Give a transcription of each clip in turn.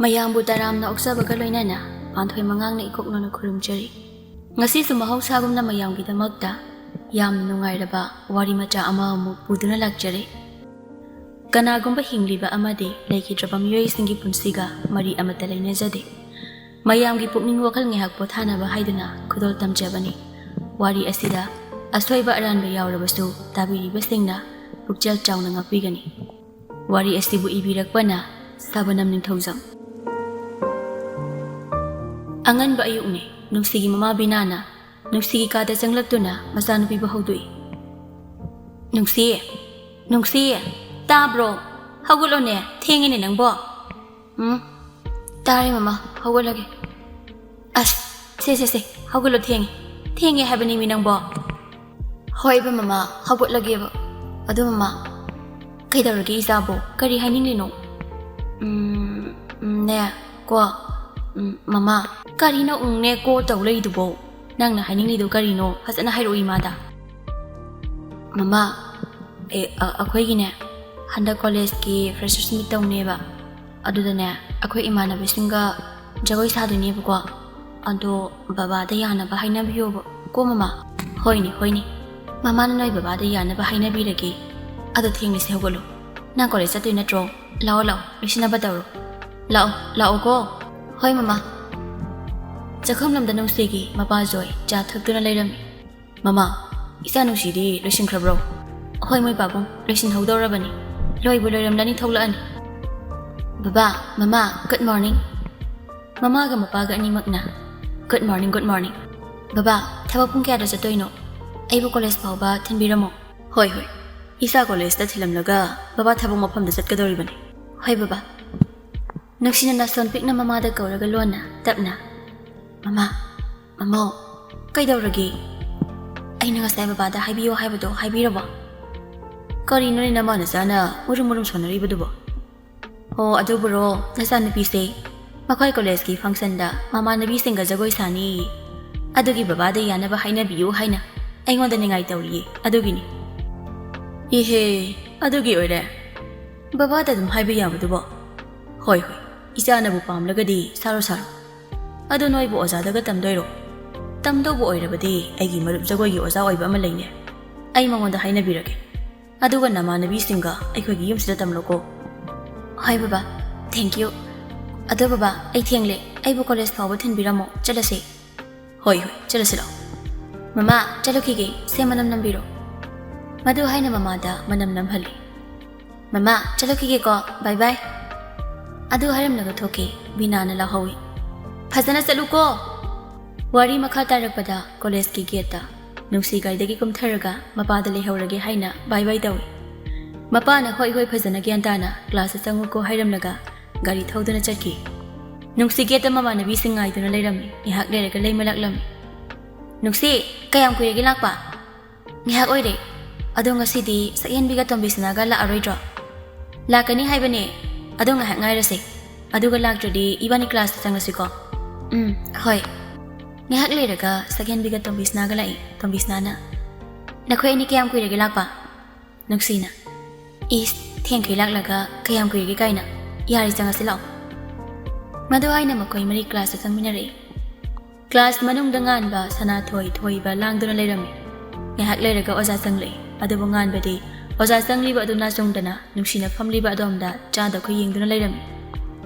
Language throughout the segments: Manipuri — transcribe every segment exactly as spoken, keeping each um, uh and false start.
ꯃꯌꯥꯝꯕꯨ ꯇꯔꯥꯝꯅ ꯑꯣꯛꯆꯕꯒ ꯂꯣꯏꯅꯅ ꯄꯥꯟꯊꯣꯏ ꯃꯉꯥꯡꯅ ꯏꯀꯣꯛ ꯅꯣꯟꯅ ꯈꯨꯔꯨꯝꯖꯔꯤ꯫ ꯉꯁꯤꯁꯨ ꯃꯍꯧꯁꯥꯒꯨꯝꯅ ꯃꯌꯥꯝꯒꯤꯗꯃꯛꯇ ꯌꯥꯝꯅ ꯅꯨꯡꯉꯥꯏꯔꯕ ꯋꯥꯔꯤ ꯃꯆꯥ ꯑꯃ ꯑꯃꯨꯛ ꯄꯨꯗꯨꯅ ꯂꯥꯛꯆꯔꯦ꯫ ꯀꯅꯥꯒꯨꯝꯕ ꯍꯤꯡꯂꯤꯕ ꯑꯃꯗꯤ ꯂꯩꯈꯤꯗ꯭ꯔꯕ ꯃꯤꯑꯣꯏꯁꯤꯡꯒꯤ ꯄꯨꯟꯁꯤꯒ ꯃꯔꯤ ꯑꯃꯠꯇ ꯂꯩꯅꯖꯗꯦ꯫ ꯃꯌꯥꯝꯒꯤ ꯄꯨꯛꯅꯤꯡ ꯋꯥꯈꯜ ꯉꯥꯏꯍꯥꯛ ꯄꯣꯊꯥꯅꯕ ꯍꯥꯏꯗꯨꯅ ꯈꯨꯗꯣꯜ ꯇꯝꯖꯕꯅꯤ꯫ ꯋꯥꯔꯤ ꯑꯁꯤꯗ ꯑꯁꯣꯏꯕ ꯑꯔꯥꯟꯕ ꯌꯥꯎꯔꯕꯁꯨ ꯇꯥꯕꯤꯔꯤꯕꯁꯤꯡꯅ ꯄꯨꯛꯆꯦꯜ ꯆꯥꯎꯅ ꯉꯥꯛꯄꯤꯒꯅꯤ꯫ ꯋꯥꯔꯤ ꯑꯁꯤꯕꯨ ꯏꯕꯤꯔꯛꯄꯅ ꯁꯕꯅꯝ ꯅꯤꯡꯊꯧꯖꯝ꯫ ꯑꯉꯟꯕ ꯑꯌꯨꯛꯅꯤ꯫ ꯅꯨꯡꯁꯤꯒꯤ ꯃꯃꯥ ꯕꯤꯅꯥꯅ ꯅꯨꯡꯁꯤꯒꯤ ꯀꯥꯗ ꯆꯪꯂꯛꯇꯨꯅ ꯃꯆꯥꯅꯨꯄꯤꯕꯨ ꯍꯧꯗꯣꯛꯏ꯫ "ꯅꯨꯡꯁꯤ, ꯅꯨꯡꯁꯤ, ꯇꯥꯕ꯭ꯔꯣ? ꯍꯧꯒꯠꯂꯣꯅꯦ, ꯊꯦꯡꯉꯦꯅꯦ ꯅꯪꯕꯣ꯫" "ꯎꯝ, ꯇꯥꯔꯦ ꯃꯃꯥ, ꯍꯧꯒꯠꯂꯒꯦ꯫" "ꯑꯁ, ꯁꯦ, ꯁꯦ, ꯁꯦ, ꯍꯧꯒꯠꯂꯣ, ꯊꯦꯡꯉꯦ꯫ ꯊꯦꯡꯉꯦ ꯍꯥꯏꯕꯅꯤ ꯃꯤ ꯅꯪꯕꯣ꯫" "ꯍꯣꯏꯕ ꯃꯃꯥ, ꯍꯧꯒꯠꯂꯒꯦꯕ꯫ ꯑꯗꯨ ꯃꯃꯥ, ꯀꯩꯗꯧꯔꯒꯦ ꯏꯆꯥꯕꯨ? ꯀꯔꯤ ꯍꯥꯏꯅꯤꯡꯂꯤꯅꯣ?" "ꯎꯝ, ꯎꯝ, ꯅꯦ, ꯀꯣ, ꯎꯝ, ꯃꯃꯥ꯫" "ꯀꯔꯤꯅꯣ ꯎꯝꯅꯦ ꯀꯣ ꯇꯧ ꯂꯩꯗꯨꯕꯣ? ꯅꯪꯅ ꯍꯥꯏꯅꯤꯡꯂꯤꯗꯣ ꯀꯔꯤꯅꯣ? ꯐꯖꯅ ꯍꯥꯏꯔꯛꯑꯣ ꯏꯃꯥꯗ꯫" "ꯃꯃꯥ, ꯑꯦ, ꯑ, ꯑꯩꯈꯣꯏꯒꯤꯅꯦ, ꯍꯟꯗꯛ ꯀꯣꯂꯦꯖꯀꯤ freshers meet ꯇꯧꯅꯦꯕ꯫ ꯑꯗꯨꯗꯅꯦ, ꯑꯩꯈꯣꯏ ꯏꯃꯥꯟꯅꯕꯤꯁꯤꯡꯒ ꯖꯒꯣꯏ ꯁꯥꯗꯣꯏꯅꯦꯕꯀꯣ꯫ ꯑꯗꯣ ꯕꯕꯥꯗ ꯌꯥꯅꯕ ꯍꯥꯏꯅꯕꯤꯌꯣꯕ ꯀꯣ ꯃꯃꯥ꯫" "ꯍꯣꯏꯅꯦ, ꯍꯣꯏꯅꯦ꯫ ꯃꯃꯥꯅ ꯅꯣꯏ ꯕꯕꯥꯗ ꯌꯥꯅꯕ ꯍꯥꯏꯅꯕꯤꯔꯒꯦ꯫ ꯑꯗꯣ ꯊꯦꯡꯂꯁꯦ, ꯍꯧꯒꯠꯂꯣ꯫ ꯅꯪ ꯀꯣꯂꯦꯖ ꯆꯠꯇꯣꯏ ꯅꯠꯇ꯭ꯔꯣ? ꯂꯥꯛꯑꯣ, ꯂꯥꯛꯑꯣ, ꯂꯣꯏꯁꯤꯟꯅꯕ ꯇꯧꯔꯣ꯫ ꯂꯥꯛꯑꯣ, ꯂꯥꯛꯑꯣꯀꯣ꯫" "ꯍꯣꯏ ꯃꯃꯥ꯫" ꯆꯥꯛꯈꯨꯝꯂꯣꯝꯗ ꯅꯨꯡꯁꯤꯒꯤ ꯃꯄꯥ ꯖꯣꯏ ꯆꯥ ꯊꯛꯇꯨꯅ ꯂꯩꯔꯝꯃꯤ꯫ "ꯃꯃꯥ, ꯏꯆꯥ ꯅꯨꯡꯁꯤꯗꯤ ꯂꯣꯏꯁꯤꯟꯈ꯭ꯔꯕ꯭ꯔꯣ?" "ꯍꯣꯏ ꯃꯣꯏ ꯄꯥꯕꯨꯡ, ꯂꯣꯏꯁꯤꯟꯍꯧꯗꯧꯔꯕꯅꯤ꯫ ꯂꯣꯏꯕꯨ ꯂꯣꯏꯔꯝꯂꯅꯤ, ꯊꯣꯛꯂꯛꯑꯅꯤ꯫" "ꯕꯕꯥ, ꯃꯃꯥ, good morning꯫" ꯃꯃꯥꯒ ꯃꯄꯥꯒ ꯑꯅꯤꯃꯛꯅ, "Good morning, good morning꯫ ꯕꯕꯥ, ꯊꯕꯛ ꯄꯨꯡ ꯀꯌꯥꯗ ꯆꯠꯇꯣꯏꯅꯣ? ꯑꯩꯕꯨ ꯀꯣꯂꯦꯖ ꯐꯥꯎꯕ ꯊꯤꯟꯕꯤꯔꯝꯃꯣ꯫" "ꯍꯣꯏ, ꯍꯣꯏ, ꯏꯆꯥ ꯀꯣꯂꯦꯖꯇ ꯊꯤꯜꯂꯝꯂꯒ ꯕꯕꯥ ꯊꯕꯛ ꯃꯐꯝꯗ ꯆꯠꯀꯗꯧꯔꯤꯕꯅꯤ꯫" "ꯍꯣꯏ ꯕꯕꯥ꯫" ꯅꯨꯡꯁꯤꯅ ꯅꯥꯁꯣꯟ ꯄꯤꯛꯅ ꯃꯃꯥꯗ ꯀꯧꯔꯒ ꯂꯣꯟꯅ ꯇꯞꯅ, "ꯃꯃꯥ, ꯃꯃꯥ, ꯀꯩꯗꯧꯔꯒꯦ? ꯑꯩꯅ ꯉꯁꯥꯏ ꯕꯕꯥꯗ ꯍꯥꯏꯕꯤꯌꯣ ꯍꯥꯏꯕꯗꯣ ꯍꯥꯏꯕꯤꯔꯕꯣ?" "ꯀꯔꯤꯅꯣꯅꯦ ꯅꯃꯥ ꯅꯆꯥꯅ ꯃꯨꯔꯨꯝ ꯃꯨꯔꯨꯝ ꯁꯣꯟꯅꯔꯤꯕꯗꯨꯕꯣ?" "ꯑꯣ, ꯑꯗꯨꯕꯨꯔꯣ, ꯅꯆꯥꯅꯨꯄꯤꯁꯦ ꯃꯈꯣꯏ ꯀꯣꯂꯦꯖꯀꯤ functionꯗ ꯃꯃꯥꯟꯅꯕꯤꯁꯤꯡꯒ ꯖꯒꯣꯏ ꯁꯥꯅꯤꯌꯦ꯫ ꯑꯗꯨꯒꯤ ꯕꯕꯥꯗ ꯌꯥꯅꯕ ꯍꯥꯏꯅꯕꯤꯌꯨ ꯍꯥꯏꯅ ꯑꯩꯉꯣꯟꯗ ꯅꯤꯡꯉꯥꯏ ꯇꯧꯔꯤꯌꯦ, ꯑꯗꯨꯒꯤꯅꯤ꯫" "ꯏꯍꯦ, ꯑꯗꯨꯒꯤ ꯑꯣꯏꯔꯦ꯫ ꯕꯕꯥꯗ ꯑꯗꯨꯝ ꯍꯥꯏꯕ ꯌꯥꯕꯗꯨꯕꯣ?" "ꯍꯣꯏ, ꯍꯣꯏ, ꯏꯆꯥꯅꯕꯨ ꯄꯥꯝꯂꯒꯗꯤ ꯁꯥꯔꯣ ꯁꯥꯔꯣ꯫ ꯑꯗꯣ ꯅꯣꯏꯕꯨ ꯑꯣꯖꯥꯗꯒ ꯇꯝꯗꯣꯏꯔꯣ? ꯇꯝꯗꯧꯕ ꯑꯣꯏꯔꯕꯗꯤ ꯑꯩꯒꯤ ꯃꯔꯨꯞ ꯖꯒꯣꯏꯒꯤ ꯑꯣꯖꯥ ꯑꯣꯏꯕ ꯑꯃ ꯂꯩꯅꯦ꯫ ꯑꯩ ꯃꯉꯣꯟꯗ ꯍꯥꯏꯅꯕꯤꯔꯒꯦ꯫ ꯑꯗꯨꯒ ꯅꯃꯥꯟꯅꯕꯤꯁꯤꯡꯒ ꯑꯩꯈꯣꯏꯒꯤ ꯌꯨꯝꯁꯤꯗ ꯇꯝꯂꯣꯀꯣ꯫ ꯍꯣꯏ ꯕꯕꯥ, thank you꯫ ꯑꯗꯣ ꯕꯕꯥ, ꯑꯩ ꯊꯦꯡꯂꯦ, ꯑꯩꯕꯨ ꯀꯣꯂꯦꯖ ꯐꯥꯎꯕ ꯊꯤꯟꯕꯤꯔꯝꯃꯣ, ꯆꯠꯂꯁꯦ꯫ ꯍꯣꯏ ꯍꯣꯏ, ꯆꯠꯂꯁꯤ ꯂꯥꯛꯑꯣ꯫ ꯃꯃꯥ, ꯆꯠꯂꯨꯈꯤꯒꯦ, ꯁꯦ ꯃꯅꯝ ꯅꯝꯕꯤꯔꯣ꯫ ꯃꯗꯨ ꯍꯥꯏꯅ ꯃꯃꯥꯗ ꯃꯅꯝ ꯅꯝꯍꯜꯂꯤ꯫ ꯃꯃꯥ, ꯆꯠꯂꯨꯈꯤꯒꯦꯀꯣ, bye bye꯫ ꯑꯗꯨ ꯍꯥꯏꯔꯝꯂꯒ ꯊꯣꯛꯈꯤ꯫ ꯕꯤꯅꯥꯅ ꯂꯥꯎꯍꯧꯏ, ꯐꯖꯅ ꯆꯠꯂꯨꯀꯣ꯫ ꯋꯥꯔꯤ ꯃꯈꯥ ꯇꯥꯔꯛꯄꯗ ꯀꯣꯂꯦꯖꯀꯤ ꯒꯦꯠꯇ ꯅꯨꯡꯁꯤ ꯒꯥꯔꯤꯗꯒꯤ ꯀꯨꯝꯊꯔꯒ ꯃꯄꯥꯗ ꯂꯩꯍꯧꯔꯒꯦ ꯍꯥꯏꯅ bye bye ꯇꯧꯏ꯫ ꯃꯄꯥꯅ ꯍꯣꯏ ꯍꯣꯏ ꯐꯖꯅ ꯒ꯭ꯌꯥꯟ ꯇꯥꯅ ꯀ꯭ꯂꯥꯁꯇ ꯆꯪꯉꯨꯀꯣ ꯍꯥꯏꯔꯝꯂꯒ ꯒꯥꯔꯤ ꯊꯧꯗꯨꯅ ꯆꯠꯈꯤ꯫ ꯅꯨꯡꯁꯤ ꯒꯦꯠꯇ ꯃꯃꯥꯟꯅꯕꯤꯁꯤꯡ ꯉꯥꯏꯗꯨꯅ ꯂꯩꯔꯝꯃꯤ꯫ ꯉꯥꯏꯍꯥꯛ ꯂꯩꯔꯒ ꯂꯩꯃ ꯂꯥꯛꯂꯝꯃꯤ꯫ ꯅꯨꯡꯁꯤ, ꯀꯌꯥꯝ ꯀꯨꯏꯔꯒꯦ ꯂꯥꯛꯄ? ꯉꯥꯏꯍꯥꯛ ꯑꯣꯏꯔꯦ꯫ ꯑꯗꯣ ꯉꯁꯤꯗꯤ ꯁꯛꯍꯦꯟꯕꯤꯒ ꯇꯣꯝꯕꯤꯁꯅꯥꯒ ꯂꯥꯛꯑꯔꯣꯏꯗ꯭ꯔꯣ? ꯂꯥꯛꯀꯅꯤ ꯍꯥꯏꯕꯅꯦ꯫ ꯑꯗꯣ ꯉꯥꯏꯍꯥꯛ ꯉꯥꯏꯔꯁꯦ꯫ ꯑꯗꯨꯒ ꯂꯥꯛꯇ꯭ꯔꯗꯤ ꯏꯕꯥꯅꯤ ꯀ꯭ꯂꯥꯁꯇ ꯆꯪꯉꯁꯤꯀꯣ꯫ ꯎꯝ, ꯍꯣꯏ꯫ ꯉꯥꯏꯍꯥꯛ ꯂꯩꯔꯒ ꯁꯛꯍꯦꯟꯕꯤꯒ ꯇꯣꯝꯕꯤꯁꯅꯥꯒ ꯂꯥꯛꯏ꯫ ꯇꯣꯝꯕꯤꯁꯅꯥꯅ, ꯅꯈꯣꯏ ꯑꯅꯤ ꯀꯌꯥꯝ ꯀꯨꯏꯔꯒꯦ ꯂꯥꯛꯄ? ꯅꯨꯡꯁꯤꯅ, ꯏꯁ, ꯊꯦꯡꯈꯩ ꯂꯥꯛꯂꯒ ꯀꯌꯥꯝ ꯀꯨꯏꯔꯒꯦ ꯀꯥꯏꯅ꯫ ꯌꯥꯔꯦ, ꯆꯪꯉꯁꯤ ꯂꯥꯛꯑꯣ꯫ ꯃꯗꯨ ꯍꯥꯏꯅ ꯃꯈꯣꯏ ꯃꯔꯤ ꯀ꯭ꯂꯥꯁꯇ ꯆꯪꯃꯤꯟꯅꯔꯛꯏ꯫ ꯀ꯭ꯂꯥꯁ ꯃꯅꯨꯡꯗ ꯉꯥꯟꯕ, ꯁꯅꯥꯊꯣꯏ, ꯊꯣꯏꯕ ꯂꯥꯡꯗꯨꯅ ꯂꯩꯔꯝꯃꯤ꯫ ꯉꯥꯏꯍꯥꯛ ꯂꯩꯔꯒ ꯑꯣꯖꯥ ꯆꯪꯂꯛꯏ꯫ ꯑꯗꯨꯕꯨ ꯉꯥꯟꯕꯗꯤ ꯑꯣꯖꯥ ꯆꯪꯂꯤꯕ ꯑꯗꯨ ꯅꯥꯆꯣꯡꯗꯅ ꯅꯨꯡꯁꯤꯅ ꯐꯝꯂꯤꯕ ꯑꯗꯣꯝꯗ ꯆꯥꯗ ꯈꯨꯠ ꯌꯦꯡꯗꯨꯅ ꯂꯩꯔꯝꯃꯤ꯫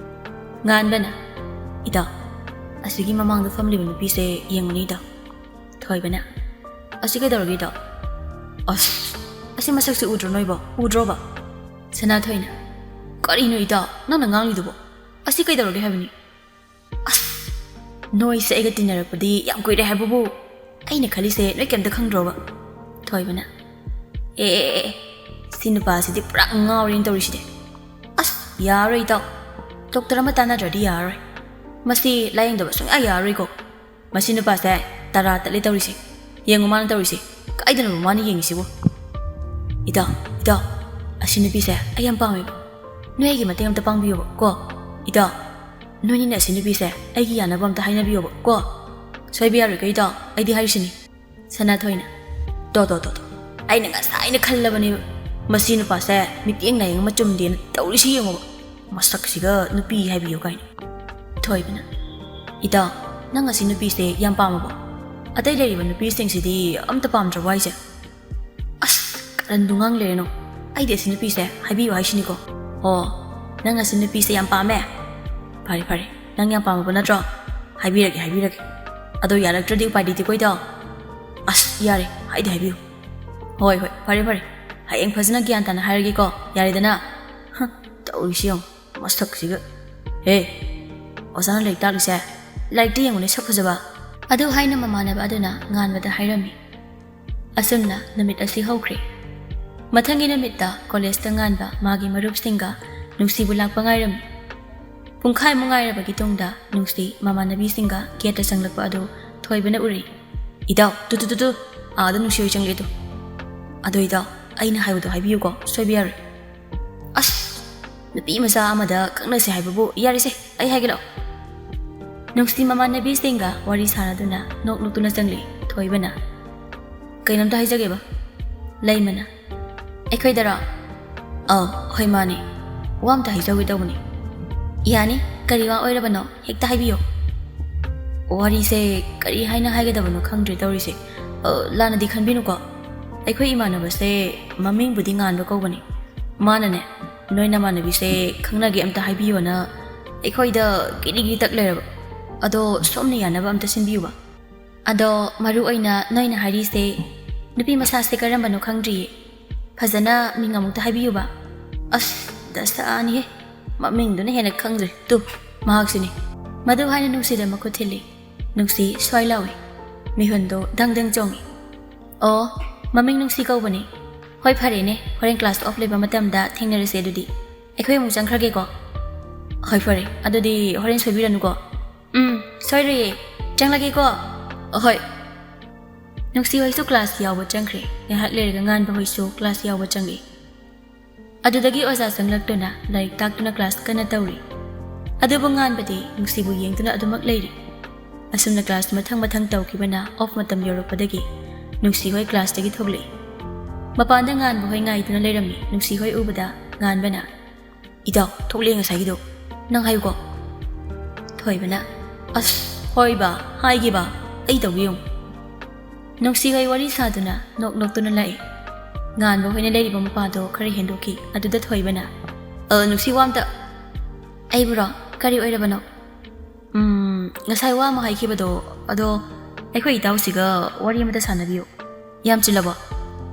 ꯉꯥꯟꯕꯅ, ꯏꯇꯥꯎ, ꯑꯁꯤꯒꯤ ꯃꯃꯥꯡꯗ ꯐꯝꯂꯤꯕ ꯅꯨꯄꯤꯁꯦ ꯌꯦꯡꯉꯨꯅꯦ ꯏꯇꯥꯎ꯫ ꯊꯣꯏꯕꯅ, ꯑꯁꯤ ꯀꯩꯗꯧꯔꯒꯦ ꯏꯇꯥꯎ? ꯑꯁ, ꯑꯁꯤ ꯃꯁꯛꯁꯦ ꯎꯗ꯭ꯔꯣ ꯅꯣꯏꯕꯣ? ꯎꯗ꯭ꯔꯣꯕ? ꯁꯅꯥꯊꯣꯏꯅ, ꯀꯔꯤꯅꯣ ꯏꯇꯥꯎ ꯅꯪꯅ ꯉꯥꯡꯂꯤꯗꯨꯕꯣ? ꯑꯁꯤ ꯀꯩꯗꯧꯔꯒꯦ ꯍꯥꯏꯕꯅꯤ? ꯑꯁ, ꯅꯣꯏꯁꯦ ꯑꯩꯒ ꯇꯤꯟꯅꯔꯛꯄꯗꯤ ꯌꯥꯝ ꯀꯨꯏꯔꯦ ꯍꯥꯏꯕꯕꯨ꯫ ꯑꯩꯅ ꯈꯜꯂꯤꯁꯦ ꯅꯣꯏ ꯀꯩꯝꯇ ꯈꯪꯗ꯭ꯔꯣꯕ? ꯊꯣꯏꯕꯅ, ꯑꯦ, ꯑꯦ, ꯑꯦ, ꯑꯦ, ꯁꯤ ꯅꯨꯄꯥꯁꯤꯗꯤ ꯄꯨꯔꯥ ꯉꯥꯎꯔꯦꯅ ꯇꯧꯔꯤꯁꯤꯗꯤ꯫ ꯑꯁ, ꯌꯥꯔꯣꯏ ꯏꯇꯥꯎ꯫ ꯗꯣꯛꯇꯔ ꯑꯃ ꯇꯥꯟꯅꯗ꯭ꯔꯗꯤ ꯌꯥꯔꯔꯣꯏ꯫ ꯃꯁꯤ ꯂꯥꯌꯦꯡꯗꯕ ꯁꯨꯡꯌꯥ ꯌꯥꯔꯔꯣꯏꯀꯣ꯫ ꯃꯁꯤ ꯅꯨꯄꯥꯁꯦ ꯇꯔꯥ ꯇꯠꯂꯦ ꯇꯧꯔꯤꯁꯦ꯫ ꯌꯦꯡꯉꯨ ꯃꯥꯅ ꯇꯧꯔꯤꯁꯦ꯫ ꯀꯥꯏꯗꯅꯣꯕ ꯃꯥꯅ ꯌꯦꯡꯉꯤꯁꯤꯕꯨ? ꯏꯇꯥꯎ, ꯏꯇꯥꯎ, ꯑꯁꯤ ꯅꯨꯄꯤꯁꯦ ꯑꯩ ꯌꯥꯝ ꯄꯥꯝꯃꯦꯕ꯫ ꯅꯣꯏ ꯑꯩꯒꯤ ꯃꯇꯦꯡ ꯑꯝꯇ ꯄꯥꯡꯕꯤꯌꯣꯕ ꯀꯣ꯫ ꯏꯇꯥꯎ, ꯅꯣꯏꯅꯤꯅ ꯑꯁꯤ ꯅꯨꯄꯤꯁꯦ ꯑꯩꯒꯤ ꯌꯥꯅꯕ ꯑꯝꯇ ꯍꯥꯏꯅꯕꯤꯌꯣꯕ ꯀꯣ꯫ ꯁꯣꯏꯕ ꯌꯥꯔꯣꯏꯀꯣ ꯏꯇꯥꯎ, ꯑꯩꯗꯤ ꯍꯥꯏꯔꯤꯁꯤꯅꯤ꯫ ꯁꯅꯥꯊꯣꯏꯅ, ꯇꯣ, ꯇꯣ, ꯇꯣ, ꯇꯣ, ꯑꯩꯅ ꯉꯁꯥꯏꯅ ꯈꯜꯂꯕꯅꯦꯕ꯫ ꯃꯁꯤ ꯅꯨꯄꯥꯁꯦ ꯃꯤꯠꯌꯦꯡ ꯅꯥꯌꯦꯡ ꯑꯃ ꯆꯨꯝꯗꯦꯅ ꯇꯧꯔꯤꯁꯤ ꯌꯦꯡꯉꯣꯕ꯫ ꯃꯁꯛꯁꯤꯒ ꯅꯨꯄꯤ ꯍꯥꯏꯕꯤꯌꯨ ꯀꯥꯏꯅ꯫ ꯊꯣꯏꯕꯅ, "ꯏꯇꯥꯎ, ꯅꯪ ꯑꯁꯤ ꯅꯨꯄꯤꯁꯦ ꯌꯥꯝ ꯄꯥꯝꯃꯕꯣ? ꯑꯇꯩ ꯂꯩꯔꯤꯕ ꯅꯨꯄꯤꯁꯤꯡꯁꯤꯗꯤ ꯑꯝꯇ ꯄꯥꯝꯗ꯭ꯔꯕꯣ ꯍꯥꯏꯁꯦ?" "ꯑꯁ, ꯀꯔꯟꯗꯨ ꯉꯥꯡ ꯂꯩꯔꯅꯨ꯫ ꯑꯩꯗꯤ ꯑꯁꯤ ꯅꯨꯄꯤꯁꯦ ꯍꯥꯏꯕꯤꯌꯨ ꯍꯥꯏꯁꯤꯅꯤꯀꯣ꯫" "ꯑꯣ, ꯅꯪ ꯑꯁꯤ ꯅꯨꯄꯤꯁꯦ ꯌꯥꯝ ꯄꯥꯝꯃꯦ? ꯐꯔꯦ, ꯐꯔꯦ, ꯅꯪ ꯌꯥꯝ ꯄꯥꯝꯃꯕ ꯅꯠꯇ꯭ꯔꯣ? ꯍꯥꯏꯕꯤꯔꯒꯦ, ꯍꯥꯏꯕꯤꯔꯒꯦ꯫ ꯑꯗꯣ ꯌꯥꯔꯛꯇ꯭ꯔꯗꯤ ꯎꯄꯥꯏ ꯂꯩꯇꯦꯀꯣ, ꯏꯇꯥꯎ?" "ꯑꯁ, ꯌꯥꯔꯦ, ꯍꯥꯏꯗꯤ ꯍꯥꯏꯕꯤꯌꯨ꯫" "ꯍꯣꯏ, ꯍꯣꯏ, ꯐꯔꯦ, ꯐꯔꯦ꯫ ꯍꯌꯦꯡ ꯐꯖꯅ ꯒ꯭ꯌꯥꯟ ꯇꯥꯅ ꯍꯥꯏꯔꯒꯦꯀꯣ, ꯌꯥꯔꯦꯗꯅ?" ꯍ, ꯇꯧꯔꯤꯁꯤ ꯌꯦꯡꯉꯨ, ꯃꯁꯛꯁꯤꯒ꯫ "ꯍꯦ, ꯑꯣꯖꯥꯅ ꯂꯥꯏꯔꯤꯛ ꯇꯥꯛꯂꯤꯁꯦ, ꯂꯥꯏꯔꯤꯛꯇ ꯌꯦꯡꯉꯨꯅꯦ, ꯁꯛ ꯐꯖꯕ꯫" ꯑꯗꯨ ꯍꯥꯏꯅ ꯃꯃꯥꯟꯅꯕ ꯑꯗꯨꯅ ꯉꯥꯟꯕꯗ ꯍꯥꯏꯔꯝꯃꯤ꯫ ꯑꯁꯨꯝꯅ ꯅꯨꯃꯤꯠ ꯑꯁꯤ ꯍꯧꯈ꯭ꯔꯦ꯫ ꯃꯊꯪꯒꯤ ꯅꯨꯃꯤꯠꯇ ꯀꯣꯂꯦꯖꯇ ꯉꯥꯟꯕ ꯃꯥꯒꯤ ꯃꯔꯨꯞꯁꯤꯡꯒ ꯅꯨꯡꯁꯤꯕꯨ ꯂꯥꯛꯄ ꯉꯥꯏꯔꯝꯃꯤ꯫ ꯄꯨꯡꯈꯥꯏꯃꯨꯛ ꯉꯥꯏꯔꯕꯒꯤ ꯇꯨꯡꯗ ꯅꯨꯡꯁꯤ ꯃꯃꯥꯟꯅꯕꯤꯁꯤꯡꯒ ꯒꯦꯠꯇ ꯆꯪꯂꯛꯄ ꯑꯗꯨ ꯊꯣꯏꯕꯅ ꯎꯔꯤ꯫ "ꯏꯇꯥꯎ, ꯇꯨ, ꯇꯨ, ꯇꯨ, ꯇꯨ, ꯑꯥꯗ ꯅꯨꯡꯁꯤ ꯍꯣꯏ ꯆꯪꯂꯛꯑꯦ ꯇꯨ꯫ ꯑꯗꯣ ꯏꯇꯥꯎ, ꯑꯩꯅ ꯍꯥꯏꯕꯗꯣ ꯍꯥꯏꯕꯤꯌꯨꯀꯣ, ꯁꯣꯏꯕ ꯌꯥꯔꯣꯏ꯫" "ꯑꯁ, ꯅꯨꯄꯤ ꯃꯆꯥ ꯑꯃꯗ ꯀꯛꯅꯁꯦ ꯍꯥꯏꯕꯕꯨ, ꯌꯥꯔꯦꯁꯦ, ꯑꯩ ꯍꯥꯏꯒꯦ ꯂꯥꯛꯑꯣ꯫" ꯅꯨꯡꯁꯤ ꯃꯃꯥꯟꯅꯕꯤꯁꯤꯡꯒ ꯋꯥꯔꯤ ꯁꯥꯟꯅꯗꯨꯅ ꯅꯣꯛ ꯅꯣꯛꯇꯨꯅ ꯆꯪꯂꯤ ꯊꯣꯏꯕꯅ꯫ "ꯀꯩꯅꯣꯝꯇ ꯍꯥꯏꯖꯒꯦꯕ꯫" ꯂꯩꯃꯅ, "ꯑꯩꯈꯣꯏꯗꯔꯣ?" "ꯑꯧ, ꯍꯣꯏ, ꯃꯥꯅꯦ꯫ ꯋꯥ ꯑꯝꯇ ꯍꯥꯏꯖꯍꯧꯒꯦ ꯇꯧꯕꯅꯤ꯫" "ꯌꯥꯅꯤ, ꯀꯔꯤ ꯋꯥ ꯑꯣꯏꯔꯕꯅꯣ? ꯍꯦꯛꯇ ꯍꯥꯏꯕꯤꯌꯣ꯫" "ꯋꯥꯔꯤꯁꯦ ꯀꯔꯤ ꯍꯥꯏꯅ ꯍꯥꯏꯒꯗꯕꯅꯣ ꯈꯪꯗ꯭ꯔꯦ ꯇꯧꯔꯤꯁꯦ꯫ ꯑ, ꯂꯥꯟꯅꯗꯤ ꯈꯟꯕꯤꯅꯨꯀꯣ꯫ ꯑꯩꯈꯣꯏ ꯏꯃꯥꯟꯅꯕꯁꯦ ꯃꯃꯤꯡꯕꯨꯗꯤ ꯉꯥꯟꯕ ꯀꯧꯕꯅꯤ꯫ ꯃꯥꯅꯅꯦ, ꯅꯣꯏ ꯅꯃꯥꯟꯅꯕꯤꯁꯦ ꯈꯪꯅꯒꯦ ꯑꯝꯇ ꯍꯥꯏꯕꯤꯌꯣꯅ ꯑꯩꯈꯣꯏꯗ ꯀꯤꯔꯤ ꯀꯤꯔꯤ ꯇꯛ ꯂꯩꯔꯕ꯫ ꯑꯗꯣ ꯁꯣꯝꯅ ꯌꯥꯅꯕ ꯑꯝꯇ ꯁꯤꯟꯕꯤꯌꯨꯕ꯫" "ꯑꯗꯣ ꯃꯔꯨ ꯑꯣꯏꯅ ꯅꯣꯏꯅ ꯍꯥꯏꯔꯤꯁꯦ ꯅꯨꯄꯤ ꯃꯁꯥꯁꯦ ꯀꯔꯝꯕꯅꯣ ꯈꯪꯗ꯭ꯔꯤꯌꯦ꯫ ꯐꯖꯅ ꯃꯤꯡ ꯑꯃꯨꯛꯇ ꯍꯥꯏꯕꯤꯌꯨꯕ꯫" "ꯑꯁ, ꯗꯁꯥꯅꯤꯍꯦ꯫ ꯃꯃꯤꯡꯗꯨꯅ ꯍꯦꯟꯅ ꯈꯪꯗ꯭ꯔꯦ꯫ ꯇꯨ, ꯃꯍꯥꯛꯁꯤꯅꯤ꯫" ꯃꯗꯨ ꯍꯥꯏꯅ ꯅꯨꯡꯁꯤꯗ ꯃꯈꯨꯠ ꯊꯤꯜꯂꯤ꯫ ꯅꯨꯡꯁꯤ ꯁ꯭ꯋꯥꯏ ꯂꯥꯎꯏ꯫ ꯃꯤꯍꯨꯟꯗꯣ ꯗꯪ ꯗꯪ ꯆꯣꯡꯏ꯫ "ꯑꯣ, ꯃꯃꯤꯡ ꯅꯨꯡꯁꯤ ꯀꯧꯕꯅꯤ꯫ ꯍꯣꯏ, ꯐꯔꯦꯅꯦ, ꯍꯣꯔꯦꯟ ꯀ꯭ꯂꯥꯁ ꯑꯣꯐ ꯂꯩꯕ ꯃꯇꯝꯗ ꯊꯦꯡꯅꯔꯁꯦ ꯑꯗꯨꯗꯤ꯫ ꯑꯩꯈꯣꯏ ꯑꯃꯨꯛ ꯆꯪꯈ꯭ꯔꯒꯦꯀꯣ꯫" "ꯍꯣꯏ, ꯐꯔꯦ, ꯑꯗꯨꯗꯤ ꯍꯣꯔꯦꯟ ꯁꯣꯏꯕꯤꯔꯅꯨꯀꯣ꯫" "ꯎꯝ, ꯁꯣꯏꯔꯣꯏꯌꯦ꯫ ꯆꯪꯂꯒꯦꯀꯣ꯫" "ꯑꯍꯣꯏ꯫" ꯅꯨꯡꯁꯤ ꯍꯣꯏꯁꯨ ꯀ꯭ꯂꯥꯁ ꯌꯥꯎꯕ ꯆꯪꯈ꯭ꯔꯦ꯫ ꯉꯥꯏꯍꯥꯛ ꯂꯩꯔꯒ ꯉꯥꯟꯕ ꯍꯣꯏꯁꯨ ꯀ꯭ꯂꯥꯁ ꯌꯥꯎꯕ ꯆꯪꯉꯤ꯫ ꯑꯗꯨꯗꯒꯤ ꯑꯣꯖꯥ ꯆꯪꯂꯛꯇꯨꯅ ꯂꯥꯏꯔꯤꯛ ꯇꯥꯛꯇꯨꯅ ꯀ꯭ꯂꯥꯁ ꯀꯟꯅ ꯇꯧꯔꯤ꯫ ꯑꯗꯨꯕꯨ ꯉꯥꯟꯕꯗꯤ ꯅꯨꯡꯁꯤꯕꯨ ꯌꯦꯡꯗꯨꯅ ꯑꯗꯨꯃꯛ ꯂꯩꯔꯤ꯫ ꯑꯁꯨꯝꯅ ꯀ꯭ꯂꯥꯁ ꯃꯊꯪ ꯃꯊꯪ ꯇꯧꯈꯤꯕꯅ ꯑꯣꯐ ꯃꯇꯝ ꯌꯧꯔꯛꯄꯗꯒꯤ ꯅꯨꯡꯁꯤ ꯍꯣꯏ ꯀ꯭ꯂꯥꯁꯇꯒꯤ ꯊꯣꯛꯂꯛꯏ꯫ ꯃꯄꯥꯟꯗ ꯉꯥꯟꯕ ꯍꯣꯏ ꯉꯥꯏꯗꯨꯅ ꯂꯩꯔꯝꯃꯤ꯫ ꯅꯨꯡꯁꯤ ꯍꯣꯏ ꯎꯕꯗ ꯉꯥꯟꯕꯅ, "ꯏꯇꯥꯎ, ꯊꯣꯛꯂꯛꯑꯦ ꯉꯁꯥꯏꯒꯤꯗꯣ, ꯅꯪ ꯍꯥꯏꯌꯨꯀꯣ꯫" ꯊꯣꯏꯕꯅ, "ꯑꯁ, ꯍꯣꯏꯕ, ꯍꯥꯏꯒꯦꯕ, ꯑꯩ ꯇꯧꯒꯦ ꯌꯦꯡꯉꯨ꯫" ꯅꯨꯡꯁꯤꯍꯣꯏ ꯋꯥꯔꯤ ꯁꯥꯗꯨꯅ ꯅꯣꯛ ꯅꯣꯛꯇꯨꯅ ꯂꯥꯛꯏ꯫ ꯉꯥꯟꯕ ꯍꯣꯏꯅ ꯂꯩꯔꯤꯕ ꯃꯄꯥꯗꯣ ꯈꯔ ꯍꯦꯟꯗꯣꯛꯈꯤ꯫ ꯑꯗꯨꯗ ꯊꯣꯏꯕꯅ, "ꯑ, ꯅꯨꯡꯁꯤ, ꯋꯥ ꯑꯝꯇ꯫" "ꯑꯩꯕꯨꯔꯣ? ꯀꯔꯤ ꯑꯣꯏꯔꯕꯅꯣ?" "ꯎꯝ, ꯉꯁꯥꯏ ꯋꯥ ꯑꯃ ꯍꯥꯏꯈꯤꯕꯗꯣ, ꯑꯗꯣ ꯑꯩꯈꯣꯏ ꯏꯇꯥꯎꯁꯤꯒ ꯋꯥꯔꯤ ꯑꯃꯇ ꯁꯥꯟꯅꯕꯤꯌꯨ꯫" "ꯌꯥꯝ ꯆꯤꯜꯂꯕꯣ?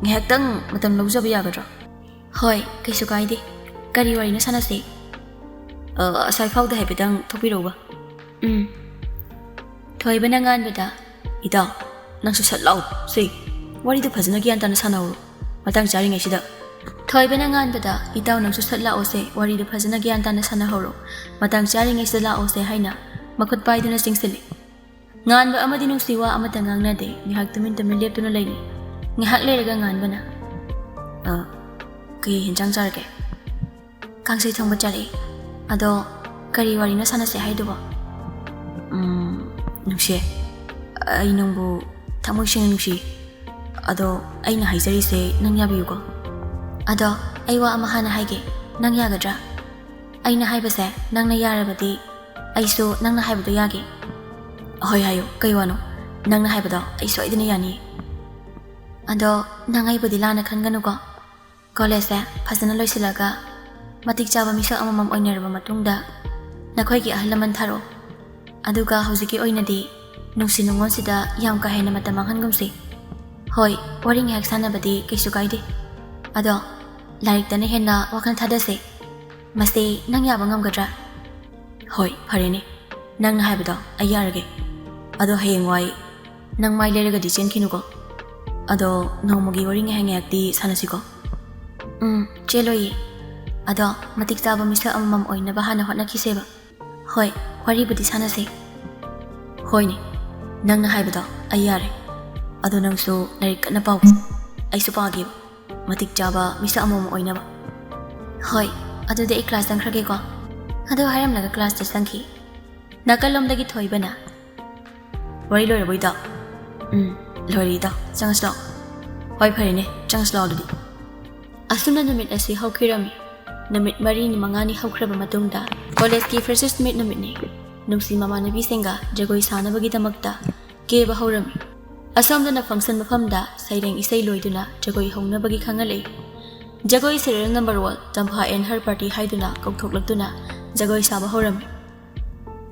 ꯉꯥꯏꯍꯥꯛꯇꯪ ꯃꯇꯝ ꯂꯧꯖꯕ ꯌꯥꯒꯗ꯭ꯔꯣ?" "ꯍꯣꯏ, ꯀꯩꯁꯨ ꯀꯥꯏꯗꯦ꯫ ꯀꯔꯤ ꯋꯥꯔꯤꯅꯣ ꯁꯥꯟꯅꯁꯤ?" "ꯑ, ꯑꯁꯥꯏ ꯐꯥꯎꯗ ꯍꯥꯏꯐꯦꯠꯇꯪ ꯊꯣꯛꯄꯤꯔꯛꯎꯕ꯫" "ꯎꯝ꯫" ꯊꯣꯏꯕꯅ ꯉꯥꯟꯕꯗ, "ꯏꯇꯥꯎ, ꯅꯪꯁꯨ ꯁꯠ ꯂꯥꯎ ꯁꯦ, ꯋꯥꯔꯤꯗꯨ ꯐꯖꯅ ꯒ꯭ꯌꯥꯟ ꯇꯥꯅ ꯁꯥꯟꯅꯍꯧꯔꯣ ꯃꯇꯥꯡ ꯆꯥꯔꯤꯉꯩꯁꯤꯗ꯫" ꯊꯣꯏꯕꯅ ꯉꯥꯟꯕꯗ, "ꯏꯇꯥꯎ, ꯅꯪꯁꯨ ꯁꯠ ꯂꯥꯛꯑꯣꯁꯦ, ꯋꯥꯔꯤꯗꯨ ꯐꯖꯅ ꯒ꯭ꯌꯥꯟ ꯇꯥꯅ ꯁꯥꯟꯅꯍꯧꯔꯣ, ꯃꯇꯥꯡ ꯆꯥꯔꯤꯉꯩꯁꯤꯗ ꯂꯥꯛꯑꯣꯁꯦ" ꯍꯥꯏꯅ ꯃꯈꯨꯠ ꯄꯥꯏꯗꯨꯅ ꯆꯤꯡꯁꯤꯜꯂꯤ꯫ ꯉꯥꯟꯕ ꯑꯃꯗꯤ ꯅꯨꯡꯁꯤ ꯋꯥ ꯑꯃꯠꯇ ꯉꯥꯡꯅꯗꯦ꯫ ꯉꯥꯏꯍꯥꯛ ꯇꯨꯃꯤꯟ ꯇꯨꯃꯤꯟ ꯂꯦꯞꯇꯨꯅ ꯂꯩꯔꯤ꯫ ꯉꯥꯏꯍꯥꯛ ꯂꯩꯔꯒ ꯉꯥꯟꯕꯅ, "ꯑ, ꯀꯩ ꯍꯦꯟꯖꯥꯡ ꯆꯥꯔꯒꯦ?" "ꯀꯥꯡꯁꯣꯏ ꯊꯣꯡꯕ ꯆꯥꯔꯛꯑꯦ꯫ ꯑꯗꯣ ꯀꯔꯤ ꯋꯥꯔꯤꯅꯣ ꯁꯥꯟꯅꯁꯦ ꯍꯥꯏꯗꯨꯕꯣ?" "ꯎꯝ, ꯅꯨꯡꯁꯤ, ꯑꯩ ꯅꯪꯕꯨ ꯊꯃꯣꯏ ꯁꯦꯡꯅ ꯅꯨꯡꯁꯤ꯫ ꯑꯗꯣ ꯑꯩꯅ ꯍꯥꯏꯖꯔꯤꯁꯦ ꯅꯪ ꯌꯥꯕꯤꯌꯨꯀꯣ꯫" "ꯑꯗꯣ ꯑꯩ ꯋꯥ ꯑꯃ ꯍꯥꯟꯅ ꯍꯥꯏꯒꯦ, ꯅꯪ ꯌꯥꯒꯗ꯭ꯔꯥ?" "ꯑꯩꯅ ꯍꯥꯏꯕꯁꯦ ꯅꯪꯅ ꯌꯥꯔꯕꯗꯤ ꯑꯩꯁꯨ ꯅꯪꯅ ꯍꯥꯏꯕꯗꯣ ꯌꯥꯒꯦ꯫" "ꯍꯣꯏ ꯍꯥꯏꯌꯨ, ꯀꯩ ꯋꯥꯅꯣ? ꯅꯪꯅ ꯍꯥꯏꯕꯗꯣ ꯑꯩ ꯁꯣꯏꯗꯅ ꯌꯥꯅꯤ꯫" "ꯑꯗꯣ ꯅꯪ ꯑꯩꯕꯨꯗꯤ ꯂꯥꯟꯅ ꯈꯟꯒꯅꯨꯀꯣ꯫ ꯀꯣꯂꯦꯖꯁꯦ ꯐꯖꯅ ꯂꯣꯏꯁꯤꯜꯂꯒ ꯃꯇꯤꯛ ꯆꯥꯕ ꯃꯤꯁꯛ ꯑꯃꯃꯝ ꯑꯣꯏꯅꯔꯕ ꯃꯇꯨꯡꯗ ꯅꯈꯣꯏꯒꯤ ꯑꯍꯜ ꯂꯃꯟ ꯊꯥꯔꯛꯑꯣ꯫ ꯑꯗꯨꯒ ꯍꯧꯖꯤꯛꯀꯤ ꯑꯣꯏꯅꯗꯤ ꯅꯨꯡꯁꯤ ꯅꯨꯡꯉꯣꯟꯁꯤꯗ ꯌꯥꯝ ꯀꯥ ꯍꯦꯟꯅ ꯃꯇꯝ ꯃꯥꯡꯍꯟꯒꯨꯝꯁꯤ꯫ ꯍꯣꯏ, ꯋꯥꯔꯤ ꯉꯥꯏꯍꯥꯛ ꯁꯥꯟꯅꯕꯗꯤ ꯀꯩꯁꯨ ꯀꯥꯏꯗꯦ꯫ ꯑꯗꯣ ꯂꯥꯏꯔꯤꯛꯇꯅ ꯍꯦꯟꯅ ꯋꯥꯈꯜ ꯊꯥꯗꯁꯦ꯫ ꯃꯁꯤ ꯅꯪ ꯌꯥꯕ ꯉꯝꯒꯗ꯭ꯔꯥ?" "ꯍꯣꯏ, ꯐꯔꯦꯅꯦ, ꯅꯪꯅ ꯍꯥꯏꯕꯗꯣ ꯑꯩ ꯌꯥꯔꯒꯦ꯫ ꯑꯗꯣ ꯍꯌꯦꯡꯋꯥꯏ ꯅꯪ ꯃꯥꯏ ꯂꯩꯔꯒꯗꯤ ꯆꯦꯟꯈꯤꯅꯨꯀꯣ꯫ ꯑꯗꯣ ꯅꯣꯡꯃꯒꯤ ꯋꯥꯔꯤ ꯉꯥꯏꯍꯥꯛ ꯉꯥꯏꯍꯥꯛꯇꯤ ꯁꯥꯟꯅꯁꯤꯀꯣ꯫" "ꯎꯝ, ꯆꯦꯜꯂꯣꯏꯌꯦ꯫ ꯑꯗꯣ ꯃꯇꯤꯛ ꯆꯥꯕ ꯃꯤꯁꯛ ꯑꯃꯃꯝ ꯑꯣꯏꯅꯕ ꯍꯥꯟꯅ ꯍꯣꯠꯅꯈꯤꯁꯦꯕ꯫ ꯍꯣꯏ, ꯋꯥꯔꯤꯕꯨꯗꯤ ꯁꯥꯟꯅꯁꯦ꯫" "ꯍꯣꯏꯅꯦ, ꯅꯪꯅ ꯍꯥꯏꯕꯗꯣ ꯑꯩ ꯌꯥꯔꯦ꯫ ꯑꯗꯣ ꯅꯪꯁꯨ ꯂꯥꯏꯔꯤꯛ ꯀꯟꯅ ꯄꯥꯎ꯫ ꯑꯩꯁꯨ ꯄꯥꯒꯦꯕ, ꯃꯇꯤꯛ ꯆꯥꯕ ꯃꯤꯁꯛ ꯑꯃꯃꯝ ꯑꯣꯏꯅꯕ꯫" "ꯍꯣꯏ, ꯑꯗꯨꯗꯤ ꯑꯩ ꯀ꯭ꯂꯥꯁ ꯆꯪꯈ꯭ꯔꯒꯦꯀꯣ꯫" ꯑꯗꯨ ꯍꯥꯏꯔꯝꯂꯒ ꯀ꯭ꯂꯥꯁꯇ ꯆꯪꯈꯤ꯫ ꯅꯥꯀꯜꯂꯣꯝꯗꯒꯤ ꯊꯣꯏꯕꯅ, "ꯋꯥꯔꯤ ꯂꯣꯏꯔꯕꯣ ꯏꯇꯥꯎ?" "ꯎꯝ, ꯂꯣꯏꯔꯦ ꯏꯇꯥꯎ, ꯆꯪꯉꯁꯤ ꯂꯥꯛꯑꯣ꯫" "ꯍꯣꯏ, ꯐꯔꯦꯅꯦ, ꯆꯪꯉꯁꯤ ꯂꯥꯛꯑꯣ ꯑꯗꯨꯗꯤ꯫" ꯑꯁꯨꯝꯅ ꯅꯨꯃꯤꯠ ꯑꯁꯤ ꯍꯧꯈꯤꯔꯝꯃꯤ꯫ ꯅꯨꯃꯤꯠ ꯃꯔꯤꯅꯤ ꯃꯉꯥꯅꯤ ꯍꯧꯈ꯭ꯔꯕ ꯃꯇꯨꯡꯗ ꯀꯣꯂꯦꯖꯀꯤ freshers meet ꯅꯨꯃꯤꯠꯅꯤ꯫ ꯅꯨꯡꯁꯤ ꯃꯃꯥꯟꯅꯕꯤꯁꯤꯡꯒ ꯖꯒꯣꯏ ꯁꯥꯅꯕꯒꯤꯗꯃꯛꯇ ꯀꯦꯕ ꯍꯧꯔꯝꯃꯤ꯫ ꯑꯁꯣꯝꯗꯅ function ꯃꯐꯝꯗ ꯁꯩꯔꯦꯡ ꯏꯁꯩ ꯂꯣꯏꯗꯨꯅ ꯖꯒꯣꯏ ꯍꯧꯅꯕꯒꯤ ꯈꯪꯍꯜꯂꯛꯏ꯫ ꯖꯒꯣꯏ serial number one, Tampha and her party ꯍꯥꯏꯗꯨꯅ ꯀꯧꯊꯣꯛꯂꯛꯇꯨꯅ ꯖꯒꯣꯏ ꯁꯥꯕ ꯍꯧꯔꯝꯃꯤ꯫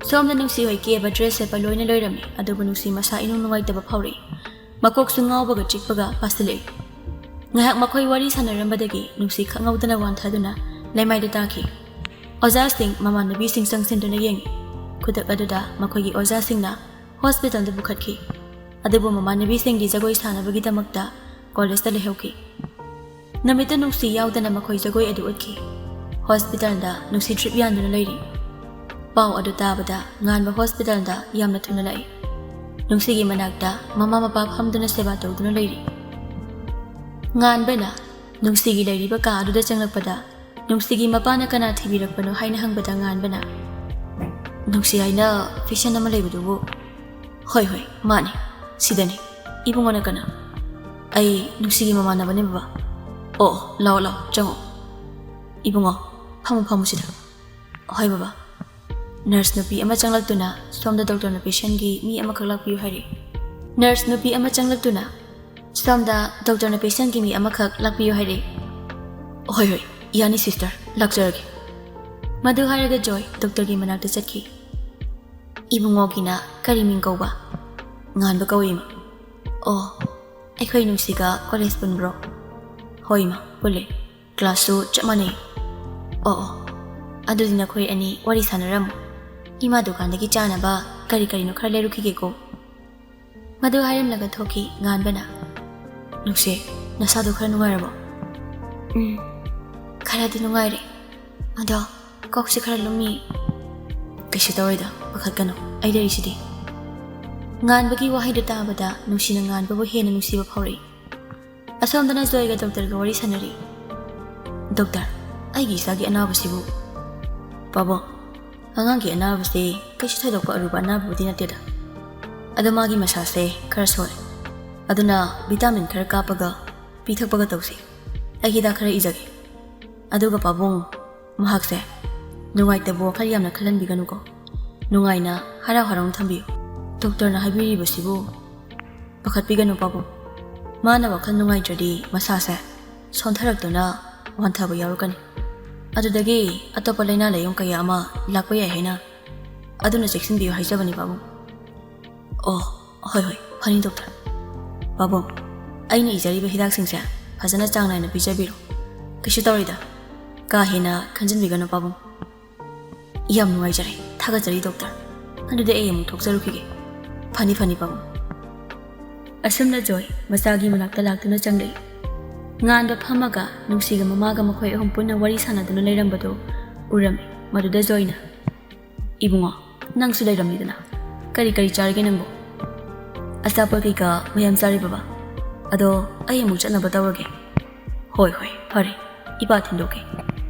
ꯁꯣꯝꯗ ꯅꯨꯡꯁꯤ ꯍꯣꯏ ꯀꯦꯕ dress ꯁꯦꯠꯄ ꯂꯣꯏꯅ ꯂꯣꯏꯔꯝꯃꯤ, ꯑꯗꯨꯕꯨ ꯅꯨꯡꯁꯤ ꯃꯁꯥ ꯏꯅꯨꯡ ꯅꯨꯡꯉꯥꯏꯇꯕ ꯐꯥꯎꯔꯛꯏ꯫ ꯃꯀꯣꯛꯁꯨ ꯉꯥꯎꯕꯒ ꯆꯤꯛꯄꯒ ꯄꯥꯁꯤꯜꯂꯛꯏ꯫ ꯉꯥꯏꯍꯥꯛ ꯃꯈꯣꯏ ꯋꯥꯔꯤ ꯁꯥꯟꯅꯔꯝꯕꯗꯒꯤ ꯅꯨꯡꯁꯤ ꯈꯪꯍꯧꯗꯅ ꯋꯥꯟꯊꯗꯨꯅ ꯂꯩꯃꯥꯏꯗ ꯇꯥꯈꯤ꯫ ꯑꯣꯖꯥꯁꯤꯡ, ꯃꯃꯥꯟꯅꯕꯤꯁꯤꯡ ꯆꯪꯁꯤꯟꯗꯨꯅ ꯌꯦꯡꯉꯤ꯫ ꯈꯨꯗꯛ ꯑꯗꯨꯗ ꯃꯈꯣꯏꯒꯤ ꯑꯣꯖꯥꯁꯤꯡꯅ hospitalꯗ ꯄꯨꯈꯠꯈꯤ꯫ ꯑꯗꯨꯕꯨ ꯃꯃꯥꯟꯅꯕꯤꯁꯤꯡꯗꯤ ꯖꯒꯣꯏ ꯁꯥꯅꯕꯒꯤꯗꯃꯛꯇ ꯀꯣꯂꯦꯖꯇ ꯂꯩꯍꯧꯈꯤ꯫ ꯅꯨꯃꯤꯠꯇꯨ ꯅꯨꯡꯁꯤ ꯌꯥꯎꯗꯅ ꯃꯈꯣꯏ ꯖꯒꯣꯏ ꯑꯗꯨ ꯎꯠꯈꯤ꯫ Hospitalꯗ ꯅꯨꯡꯁꯤ drip ꯌꯥꯟꯗꯨꯅ ꯂꯩꯔꯤ꯫ ꯄꯥꯎ ꯑꯗꯨ ꯇꯥꯕꯗ ꯉꯥꯟꯕ hospitalꯗ ꯌꯥꯝꯅ ꯊꯨꯅ ꯂꯥꯛꯏ꯫ ꯅꯨꯡꯁꯤꯒꯤ ꯃꯅꯥꯛꯇ ꯃꯃꯥ ꯃꯄꯥ ꯐꯝꯗꯨꯅ ꯁꯦꯕꯥ ꯇꯧꯗꯨꯅ ꯂꯩꯔꯤ꯫ ꯉꯥꯟꯕꯅ ꯅꯨꯡꯁꯤꯒꯤ ꯂꯩꯔꯤꯕ ꯀꯥ ꯑꯗꯨꯗ ꯆꯪꯂꯛꯄꯗ ꯅꯨꯡꯁꯤꯒꯤ ꯃꯄꯥꯅ ꯀꯅꯥ ꯊꯤꯕꯤꯔꯛꯄꯅꯣ ꯍꯥꯏꯅ ꯍꯪꯕꯗ ꯉꯥꯟꯕꯅ, "ꯅꯨꯡꯁꯤ ꯍꯥꯏꯅ patient ꯑꯃ ꯂꯩꯕꯗꯨꯕꯨ?" "ꯍꯣꯏ, ꯍꯣꯏ, ꯃꯥꯅꯤ꯫ ꯁꯤꯗꯅꯤ꯫ ꯏꯕꯨꯡꯉꯣꯅ ꯀꯅꯥ?" "ꯑꯩ ꯅꯨꯡꯁꯤꯒꯤ ꯃꯃꯥꯟꯅꯕꯅꯦ, ꯕꯕꯥ꯫" "ꯑꯣ, ꯑꯣ, ꯂꯥꯛꯑꯣ, ꯂꯥꯛꯑꯣ, ꯆꯪꯉꯣ꯫ ꯏꯕꯨꯡꯉꯣ, ꯐꯝꯃꯨ, ꯐꯝꯃꯨ ꯁꯤꯗ꯫" "ꯍꯣꯏ, ꯕꯕꯥ꯫" Nurse ꯅꯨꯄꯤ ꯑꯃ ꯆꯪꯂꯛꯇꯨꯅ, "ꯁꯣꯝꯗ doctorꯅ patientꯀꯤ ꯃꯤ ꯑꯃꯈꯛ ꯂꯥꯛꯄꯤꯌꯨ ꯍꯥꯏꯔꯤ꯫" Nurse ꯅꯨꯄꯤ ꯑꯃ ꯆꯪꯂꯛꯇꯨꯅ, "ꯁꯣꯝꯗ doctorꯅ patientꯀꯤ ꯃꯤ ꯑꯃꯈꯛ ꯂꯥꯛꯄꯤꯌꯨ ꯍꯥꯏꯔꯤ꯫" "ꯍꯣꯏ, ꯍꯣꯏ, ꯌꯥꯅꯤ sister, ꯂꯥꯛꯆꯔꯒꯦ꯫" ꯃꯗꯨ ꯍꯥꯏꯔꯒ ꯖꯣꯏ doctorꯒꯤ ꯃꯅꯥꯛꯇ ꯆꯠꯈꯤ꯫ "ꯏꯕꯨꯡꯉꯣꯒꯤꯅ ꯀꯔꯤ ꯃꯤꯡ ꯀꯧꯕ?" "ꯉꯥꯟꯕ ꯀꯧꯏ, ꯏꯃꯥ꯫" "ꯑꯣ, ꯑꯩꯈꯣꯏ ꯅꯨꯡꯁꯤꯒ ꯀꯣꯂꯦꯖ ꯄꯨꯟꯕ꯭ꯔꯣ?" "ꯍꯣꯏ, ꯏꯃꯥ, ꯄꯨꯜꯂꯦ꯫ ꯀ꯭ꯂꯥꯁꯁꯨ ꯆꯞ ꯃꯥꯟꯅꯩ꯫" "ꯑꯣ, ꯑꯣ, ꯑꯗꯨꯗꯤ ꯅꯈꯣꯏ ꯑꯅꯤ ꯋꯥꯔꯤ ꯁꯥꯟꯅꯔꯝꯃꯣ꯫ ꯏꯃꯥ ꯗꯨꯀꯥꯟꯗꯒꯤ ꯆꯥꯅꯕ ꯀꯔꯤ ꯀꯔꯤꯅꯣ ꯈꯔ ꯂꯩꯔꯨꯈꯤꯒꯦꯀꯣ꯫" ꯃꯗꯨ ꯍꯥꯏꯔꯝꯂꯒ ꯊꯣꯛꯈꯤ ꯉꯥꯟꯕꯅ꯫ "ꯅꯨꯡꯁꯤ, ꯅꯁꯥꯗꯣ ꯈꯔ ꯅꯨꯡꯉꯥꯏꯔꯕꯣ?" "ꯎꯝ, ꯈꯔꯗꯤ ꯅꯨꯡꯉꯥꯏꯔꯦ꯫ ꯑꯗꯣ ꯀꯣꯛꯁꯦ ꯈꯔ ꯂꯨꯝꯃꯤ꯫" "ꯀꯩꯁꯨ ꯇꯧꯔꯣꯏꯗ, ꯄꯥꯈꯠꯀꯅꯨ, ꯑꯩ ꯂꯩꯔꯤꯁꯤꯗꯤ꯫" ꯉꯥꯟꯕꯒꯤ ꯋꯥꯍꯩꯗꯨ ꯇꯥꯕꯗ ꯅꯨꯡꯁꯤꯅ ꯉꯥꯟꯕꯕꯨ ꯍꯦꯟꯅ ꯅꯨꯡꯁꯤꯕ ꯐꯥꯎꯔꯛꯏ꯫ ꯑꯁꯣꯝꯗꯅ ꯖꯣꯏꯒ doctorꯒ ꯋꯥꯔꯤ ꯁꯥꯟꯅꯔꯤ꯫ "Doctor, ꯑꯩꯒꯤ ꯏꯆꯥꯒꯤ ꯑꯅꯥꯕꯁꯤꯕꯨ?" "ꯄꯥꯕꯨꯡ, ꯑꯉꯥꯡꯒꯤ ꯑꯅꯥꯕꯁꯦ ꯀꯩꯁꯨ ꯊꯣꯏꯗꯣꯛꯄ ꯑꯔꯨꯕ ꯑꯅꯥꯕꯕꯨꯗꯤ ꯅꯠꯇꯦꯗ꯫ ꯑꯗꯣ ꯃꯥꯒꯤ ꯃꯁꯥꯁꯦ ꯈꯔ ꯁꯣꯜꯂꯦ꯫ ꯑꯗꯨꯅ vitamin ꯈꯔ ꯀꯥꯞꯄꯒ ꯄꯤꯊꯛꯄꯒ ꯇꯧꯁꯤ꯫ ꯑꯩ ꯍꯤꯗꯥꯛ ꯈꯔ ꯏꯖꯒꯦ꯫" ꯑꯗꯨꯒ ꯄꯥꯕꯨꯡ, ꯃꯍꯥꯛꯁꯦ ꯅꯨꯡꯉꯥꯏꯇꯕ ꯋꯥꯈꯜ ꯌꯥꯝꯅ ꯈꯜꯍꯟꯕꯤꯒꯅꯨꯀꯣ꯫ ꯅꯨꯡꯉꯥꯏꯅ ꯍꯔꯥꯎ ꯍꯔꯥꯎꯅ ꯊꯝꯕꯤꯌꯨ꯫ ꯗꯣꯛꯇꯔꯅ ꯍꯥꯏꯕꯤꯔꯤꯕꯁꯤꯕꯨ ꯄꯥꯈꯠꯄꯤꯒꯅꯨ ꯄꯥꯕꯨꯡ꯫ ꯃꯥꯅ ꯋꯥꯈꯜ ꯅꯨꯡꯉꯥꯏꯇ꯭ꯔꯗꯤ ꯃꯁꯥꯁꯦ ꯁꯣꯟꯊꯔꯛꯇꯨꯅ ꯋꯥꯟꯊꯕ ꯌꯥꯎꯔꯛꯀꯅꯤ꯫ ꯑꯗꯨꯗꯒꯤ ꯑꯇꯣꯞꯄ ꯂꯥꯏꯅꯥ ꯂꯥꯏꯌꯣꯡ ꯀꯌꯥ ꯑꯃ ꯂꯥꯛꯄ ꯌꯥꯏ ꯍꯥꯏꯅ, ꯑꯗꯨꯅ ꯆꯦꯛꯁꯤꯟꯕꯤꯌꯨ ꯍꯥꯏꯖꯕꯅꯤ ꯄꯥꯕꯨꯡ꯫ ꯑꯣ, ꯍꯣꯏ ꯍꯣꯏ, ꯐꯅꯤ ꯗꯣꯛꯇꯔ꯫ ꯄꯥꯕꯨꯡ, ꯑꯩꯅ ꯏꯖꯔꯤꯕ ꯍꯤꯗꯥꯛꯁꯤꯡꯁꯦ ꯐꯖꯅ ꯆꯥꯡ ꯅꯥꯏꯅ ꯄꯤꯖꯕꯤꯔꯣ꯫ ꯀꯩꯁꯨ ꯇꯧꯔꯣꯏꯗ꯫ ꯀꯥ ꯍꯦꯟꯅ ꯈꯟꯖꯤꯟꯕꯤꯒꯅꯨ ꯄꯥꯕꯨꯡ꯫ ꯌꯥꯝ ꯅꯨꯡꯉꯥꯏꯖꯔꯦ, ꯊꯥꯒꯠꯆꯔꯤ ꯗꯣꯛꯇꯔ꯫ ꯑꯗꯨꯗꯤ ꯑꯩ ꯑꯃꯨꯛ ꯊꯣꯛꯆꯔꯨꯈꯤꯒꯦ꯫ ꯐꯅꯤ ꯐꯅꯤ ꯄꯥꯕꯨꯡ꯫ ꯑꯁꯨꯝꯅ ꯖꯣꯏ ꯃꯆꯥꯒꯤ ꯃꯅꯥꯛꯇ ꯂꯥꯛꯇꯨꯅ ꯆꯪꯂꯛꯏ꯫ ꯉꯥꯟꯕ ꯐꯝꯃꯒ ꯅꯨꯡꯁꯤꯒ ꯃꯃꯥꯒ ꯃꯈꯣꯏ ꯑꯍꯨꯝ ꯄꯨꯟꯅ ꯋꯥꯔꯤ ꯁꯥꯟꯅꯗꯨꯅ ꯂꯩꯔꯝꯕꯗꯨ ꯎꯔꯝꯃꯤ꯫ ꯃꯗꯨꯗ ꯖꯣꯏꯅ, "ꯏꯕꯨꯡꯉꯣ, ꯅꯪꯁꯨ ꯂꯩꯔꯝꯃꯤꯗꯅ꯫ ꯀꯔꯤ ꯀꯔꯤ ꯆꯥꯔꯤꯒꯦ ꯅꯪꯕꯨ?" "ꯑꯆꯥꯄꯣꯠ ꯀꯩꯀꯥ ꯃꯌꯥꯝ ꯆꯥꯔꯤ ꯕꯕꯥ꯫ ꯑꯗꯣ ꯑꯩ ꯑꯃꯨꯛ ꯆꯠꯅꯕ ꯇꯧꯔꯒꯦ꯫" "ꯍꯣꯏ ꯍꯣꯏ, ꯐꯔꯦ꯫ ꯏꯄꯥ ꯊꯤꯟꯗꯣꯛꯀꯦ꯫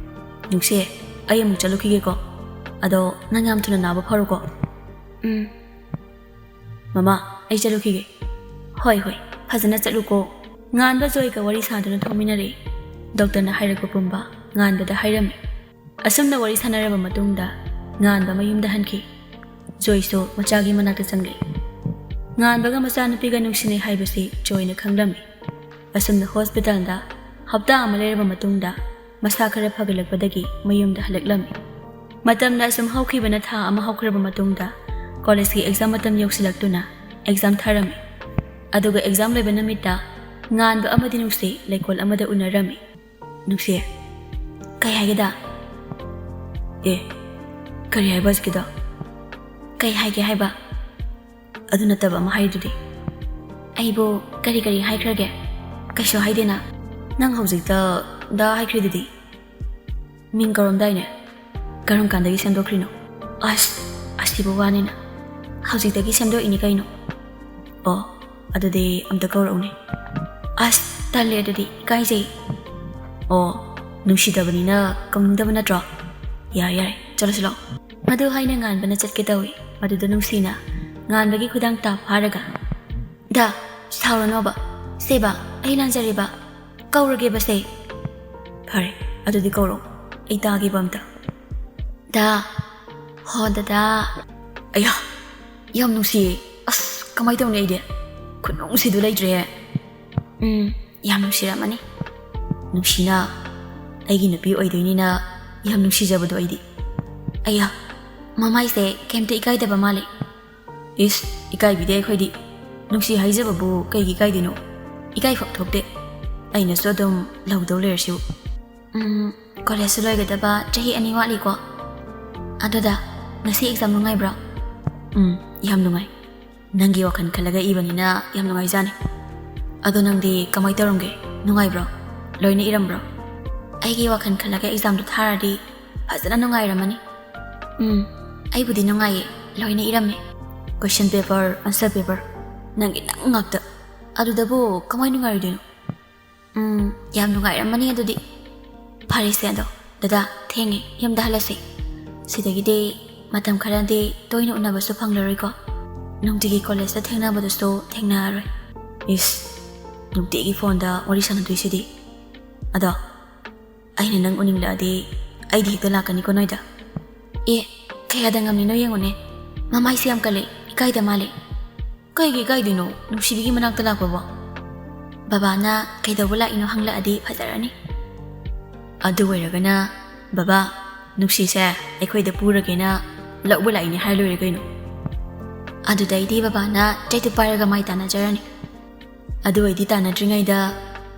ꯅꯨꯡꯁꯤ, ꯑꯩ ꯑꯃꯨꯛ ꯆꯠꯂꯨꯈꯤꯒꯦꯀꯣ꯫ ꯑꯗꯣ ꯅꯪ ꯌꯥꯝ ꯊꯨꯅ ꯅꯥꯕ ꯐꯔꯣꯀꯣ꯫" "ꯎꯝ꯫ ꯃꯃꯥ, ꯑꯩ ꯆꯠꯂꯨꯈꯤꯒꯦ꯫" "ꯍꯣꯏ ꯍꯣꯏ, ꯐꯖꯅ ꯆꯠꯂꯨꯀꯣ꯫" ꯉꯥꯟꯕ ꯖꯣꯏꯒ ꯋꯥꯔꯤ ꯁꯥꯗꯨꯅ ꯊꯧꯃꯤꯟꯅꯔꯛꯏ꯫ ꯗꯣꯛꯇꯔꯅ ꯍꯥꯏꯔꯛꯄ ꯄꯨꯝꯕ ꯉꯥꯟꯕꯗ ꯍꯥꯏꯔꯝꯃꯤ꯫ ꯑꯁꯨꯝꯅ ꯋꯥꯔꯤ ꯁꯥꯟꯅꯔꯕ ꯃꯇꯨꯡꯗ ꯉꯥꯟꯕ ꯃꯌꯨꯝꯗ ꯍꯟꯈꯤ꯫ ꯖꯣꯏꯁꯨ ꯃꯆꯥꯒꯤ ꯃꯅꯥꯛꯇ ꯆꯪꯂꯛꯏ꯫ ꯉꯥꯟꯕꯒ ꯃꯆꯥꯅꯨꯄꯤꯒ ꯅꯨꯡꯁꯤꯅꯩ ꯍꯥꯏꯕꯁꯤ ꯖꯣꯏꯅ ꯈꯪꯂꯝꯃꯤ꯫ ꯑꯁꯨꯝꯅ ꯍꯣꯁꯄꯤꯇꯥꯜꯗ ꯍꯞꯇꯥ ꯑꯃ ꯂꯩꯔꯕ ꯃꯇꯨꯡꯗ ꯃꯁꯥ ꯈꯔ ꯐꯒꯠꯂꯛꯄꯗꯒꯤ ꯃꯌꯨꯝꯗ ꯍꯜꯂꯛꯂꯝꯃꯤ꯫ ꯃꯇꯝꯅ ꯑꯁꯨꯝ ꯍꯧꯈꯤꯕꯅ ꯊꯥ ꯑꯃ ꯍꯧꯈ꯭ꯔꯕ ꯃꯇꯨꯡꯗ ꯀꯣꯂꯦꯖꯀꯤ ꯑꯦꯛꯖꯥꯝ ꯃꯇꯝ ꯌꯧꯁꯤꯜꯂꯛꯇꯨꯅ ꯑꯦꯛꯖꯥꯝ ꯊꯥꯔꯝꯃꯤ꯫ ꯑꯗꯨꯒ ꯑꯦꯛꯖꯥꯝ ꯂꯣꯏꯕ ꯅꯨꯃꯤꯠꯇ ꯉꯥꯟꯕ ꯑꯃꯗꯤ ꯅꯨꯡꯁꯤ ꯂꯩꯀꯣꯜ ꯑꯃꯗ ꯎꯅꯔꯝꯃꯤ꯫ "ꯅꯨꯡꯁꯤ, ꯀꯩ ꯍꯥꯏꯒꯦꯗ?" "ꯑꯦ, ꯀꯔꯤ ꯍꯥꯏꯕ ꯍꯧꯖꯤꯛꯀꯤꯗꯣ?" "ꯀꯩ ꯍꯥꯏꯒꯦ ꯍꯥꯏꯕ?" "ꯑꯗꯨ ꯅꯠꯇꯕ ꯑꯃ ꯍꯥꯏꯔꯤꯗꯨꯗꯤ?" "ꯑꯩꯕꯨ ꯀꯔꯤ ꯀꯔꯤ ꯍꯥꯏꯈ꯭ꯔꯒꯦ?" "ꯀꯩꯁꯨ ꯍꯥꯏꯗꯦꯅ꯫ ꯅꯪ ꯍꯧꯖꯤꯛꯇ ꯗꯥ ꯍꯥꯏꯈ꯭ꯔꯤꯗꯨꯗꯤ?" "ꯃꯤꯡ ꯀꯧꯔꯝꯗꯥꯏꯅꯦ?" "ꯀꯔꯝ ꯀꯥꯟꯗꯒꯤ ꯁꯦꯝꯗꯣꯛꯈ꯭ꯔꯤꯅꯣ?" "ꯑꯁ, ꯑꯁꯤꯕꯨ ꯋꯥꯅꯤꯅ꯫ ꯍꯧꯖꯤꯛꯇꯒꯤ ꯁꯦꯝꯗꯣꯛꯏꯅꯤ ꯀꯩꯅꯣ꯫" "ꯑꯣ, ꯑꯗꯨꯗꯤ ꯑꯝꯇ ꯀꯧꯔꯛꯎꯅꯦ꯫" "ꯑꯁ, ꯇꯜꯂꯦ ꯑꯗꯨꯗꯤ, ꯏꯀꯥꯏꯖꯩ꯫" "ꯑꯣ, ꯅꯨꯡꯁꯤꯗꯕꯅꯤꯅ ꯀꯧꯅꯤꯡꯗꯕ ꯅꯠꯇ꯭ꯔꯣ? ꯌꯥꯔꯦ ꯌꯥꯔꯦ, ꯆꯠꯂꯁꯤ ꯂꯥꯛꯑꯣ꯫" ꯃꯗꯨ ꯍꯥꯏꯅ ꯉꯥꯟꯕꯅ ꯆꯠꯀꯦ ꯇꯧꯏ꯫ ꯃꯗꯨꯗ ꯅꯨꯡꯁꯤꯅ ꯉꯥꯟꯕꯒꯤ ꯈꯨꯗꯥꯡ ꯇꯥ ꯐꯥꯔꯒ, "ꯗꯥ, ꯁꯥꯎꯔꯅꯣꯕ꯫ ꯁꯦꯕ, ꯑꯩ ꯂꯥꯟꯖꯔꯦꯕ꯫ ꯀꯧꯔꯒꯦꯕꯁꯦ꯫" "ꯐꯔꯦ, ꯑꯗꯨꯗꯤ ꯀꯧꯔꯣ, ꯑꯩ ꯇꯥꯒꯦꯕ ꯑꯝꯇ꯫ ꯗꯥ꯫ ꯍꯣ, ꯗꯗꯥ꯫ ꯑꯌꯥ, ꯌꯥꯝ ꯅꯨꯡꯁꯤꯌꯦ꯫ ꯑꯁ, ꯀꯃꯥꯏ ꯇꯧꯅꯤ ꯑꯩꯗꯤ? ꯈꯨꯅꯨꯡꯁꯤꯗꯨ ꯂꯩꯇ꯭ꯔꯦꯍꯦ꯫ ꯎꯝ, ꯌꯥꯝ ꯅꯨꯡꯁꯤꯔꯝꯃꯅꯤ꯫ ꯅꯨꯡꯁꯤꯅ ꯑꯩꯒꯤ ꯅꯨꯄꯤ ꯑꯣꯏꯗꯣꯏꯅꯤꯅ ꯌꯥꯝ ꯅꯨꯡꯁꯤꯖꯕꯗꯣ ꯑꯩꯗꯤ꯫ ꯑꯌꯥ, ꯃꯃꯥꯏꯁꯦ ꯀꯩꯝꯇ ꯏꯀꯥꯏꯗꯕ ꯃꯥꯜꯂꯦ꯫ ꯏꯁ, ꯏꯀꯥꯏꯕꯤꯗꯦ ꯑꯩꯈꯣꯏꯗꯤ꯫ ꯅꯨꯡꯁꯤ ꯍꯥꯏꯖꯕꯕꯨ ꯀꯩꯒꯤ ꯏꯀꯥꯏꯗꯣꯏꯅꯣ? ꯏꯀꯥꯏꯐꯝ ꯊꯣꯛꯇꯦ꯫ ꯑꯩꯅꯁꯨ ꯑꯗꯨꯝ ꯂꯧꯗꯧ ꯂꯩꯔꯁꯤꯕꯨ꯫ ꯎꯝ, ꯀꯣꯂꯦꯖꯁꯨ ꯂꯣꯏꯒꯗꯕ ꯆꯍꯤ ꯑꯅꯤ ꯋꯥꯠꯂꯤꯀꯣ꯫ ꯑꯗꯨꯗ ꯉꯁꯤ ꯑꯦꯛꯖꯥꯝ ꯅꯨꯡꯉꯥꯏꯕ꯭ꯔꯣ? ꯎꯝ, ꯌꯥꯝ ꯅꯨꯡꯉꯥꯏ꯫ ꯅꯪꯒꯤ ꯋꯥꯈꯜ ꯈꯜꯂꯒ ꯏꯕꯅꯤꯅ ꯌꯥꯝ ꯅꯨꯡꯉꯥꯏꯖꯥꯅꯤ꯫ ꯑꯗꯣ ꯅꯪꯗꯤ ꯀꯃꯥꯏ ꯇꯧꯔꯝꯒꯦ? ꯅꯨꯡꯉꯥꯏꯕ꯭ꯔꯣ? ꯂꯣꯏꯅ ꯏꯔꯝꯕ꯭ꯔꯣ? ꯑꯩꯒꯤ ꯋꯥꯈꯜ ꯈꯜꯂꯒ ꯑꯦꯛꯖꯥꯝꯗꯣ ꯊꯥꯔꯗꯤ ꯐꯖꯅ ꯅꯨꯡꯉꯥꯏꯔꯝꯃꯅꯤ꯫ ꯎꯝ, ꯑꯩꯕꯨꯗꯤ ꯅꯨꯡꯉꯥꯏꯌꯦ꯫ ꯂꯣꯏꯅ ꯏꯔꯝꯃꯦ꯫ Question paper, answer paper, ꯅꯪꯒꯤ ꯅꯪ ꯉꯥꯛꯇ꯫ ꯑꯗꯨꯗꯕꯨ ꯀꯃꯥꯏ ꯅꯨꯡꯉꯥꯏꯔꯣꯏꯗꯣꯏꯅꯣ? ꯎꯝ, ꯌꯥꯝ ꯅꯨꯡꯉꯥꯏꯔꯝꯃꯅꯤ ꯑꯗꯨꯗꯤ꯫ ꯐꯔꯦꯁꯦ ꯑꯗꯣ, ꯗꯗꯥ, ꯊꯦꯡꯉꯦ, ꯌꯨꯝꯗ ꯍꯜꯂꯁꯤ꯫ ꯁꯤꯗꯒꯤꯗꯤ ꯃꯇꯝ ꯈꯔꯗꯤ ꯇꯣꯏꯅ ꯎꯅꯕꯁꯨ ꯐꯪꯂꯔꯣꯏꯀꯣ꯫ ꯅꯨꯡꯇꯤꯒꯤ ꯀꯣꯂꯦꯖꯇ ꯊꯦꯡꯅꯕꯗꯨꯁꯨ ꯊꯦꯡꯅꯔꯔꯣꯏ꯫ ꯏꯁ, ꯅꯨꯡꯇꯤꯒꯤ ꯐꯣꯟꯗ ꯋꯥꯔꯤ ꯁꯥꯟꯅꯗꯣꯏꯁꯤꯗꯤ꯫ ꯑꯗꯣ, ꯑꯩꯅ ꯅꯪ ꯎꯅꯤꯡꯂꯛꯑꯗꯤ ꯑꯩꯗꯤ ꯍꯦꯛꯇ ꯂꯥꯛꯀꯅꯤꯀꯣ ꯅꯣꯏꯗ꯫ ꯑꯦ, ꯀꯌꯥꯗ ꯉꯝꯂꯤꯅꯣ ꯌꯦꯡꯉꯨꯅꯦ꯫ ꯃꯃꯥꯏꯁꯦ ꯌꯥꯝ ꯀꯜꯂꯦ, ꯏꯀꯥꯏꯗ ꯃꯥꯜꯂꯦ꯫ ꯀꯩꯒꯤ ꯏꯀꯥꯏꯗꯣꯏꯅꯣ? ꯅꯨꯡꯁꯤꯕꯤꯒꯤ ꯃꯅꯥꯛꯇ ꯂꯥꯛꯄꯕꯣ? ꯕꯕꯥꯅ ꯀꯩꯗꯧꯕ ꯂꯥꯛꯏꯅꯣ ꯍꯪꯂꯛꯑꯗꯤ ꯐꯖꯔꯅꯤ꯫ ꯑꯗꯨ ꯑꯣꯏꯔꯒꯅ, "ꯕꯕꯥ, ꯅꯨꯡꯁꯤꯁꯦ ꯑꯩꯈꯣꯏꯗ ꯄꯨꯔꯒꯦꯅ ꯂꯧꯕ ꯂꯥꯛꯏꯅꯦ" ꯍꯥꯏꯔ ꯂꯣꯏꯔꯦ ꯀꯩꯅꯣ꯫ ꯑꯗꯨꯗꯩꯗꯤ ꯕꯕꯥꯅ ꯆꯩꯇꯨꯞ ꯄꯥꯏꯔꯒ ꯃꯥꯏ ꯇꯥꯟꯅꯖꯔꯅꯤ꯫ ꯑꯗꯨ ꯑꯣꯏꯗꯤ ꯇꯥꯟꯅꯗ꯭ꯔꯤꯉꯩꯗ,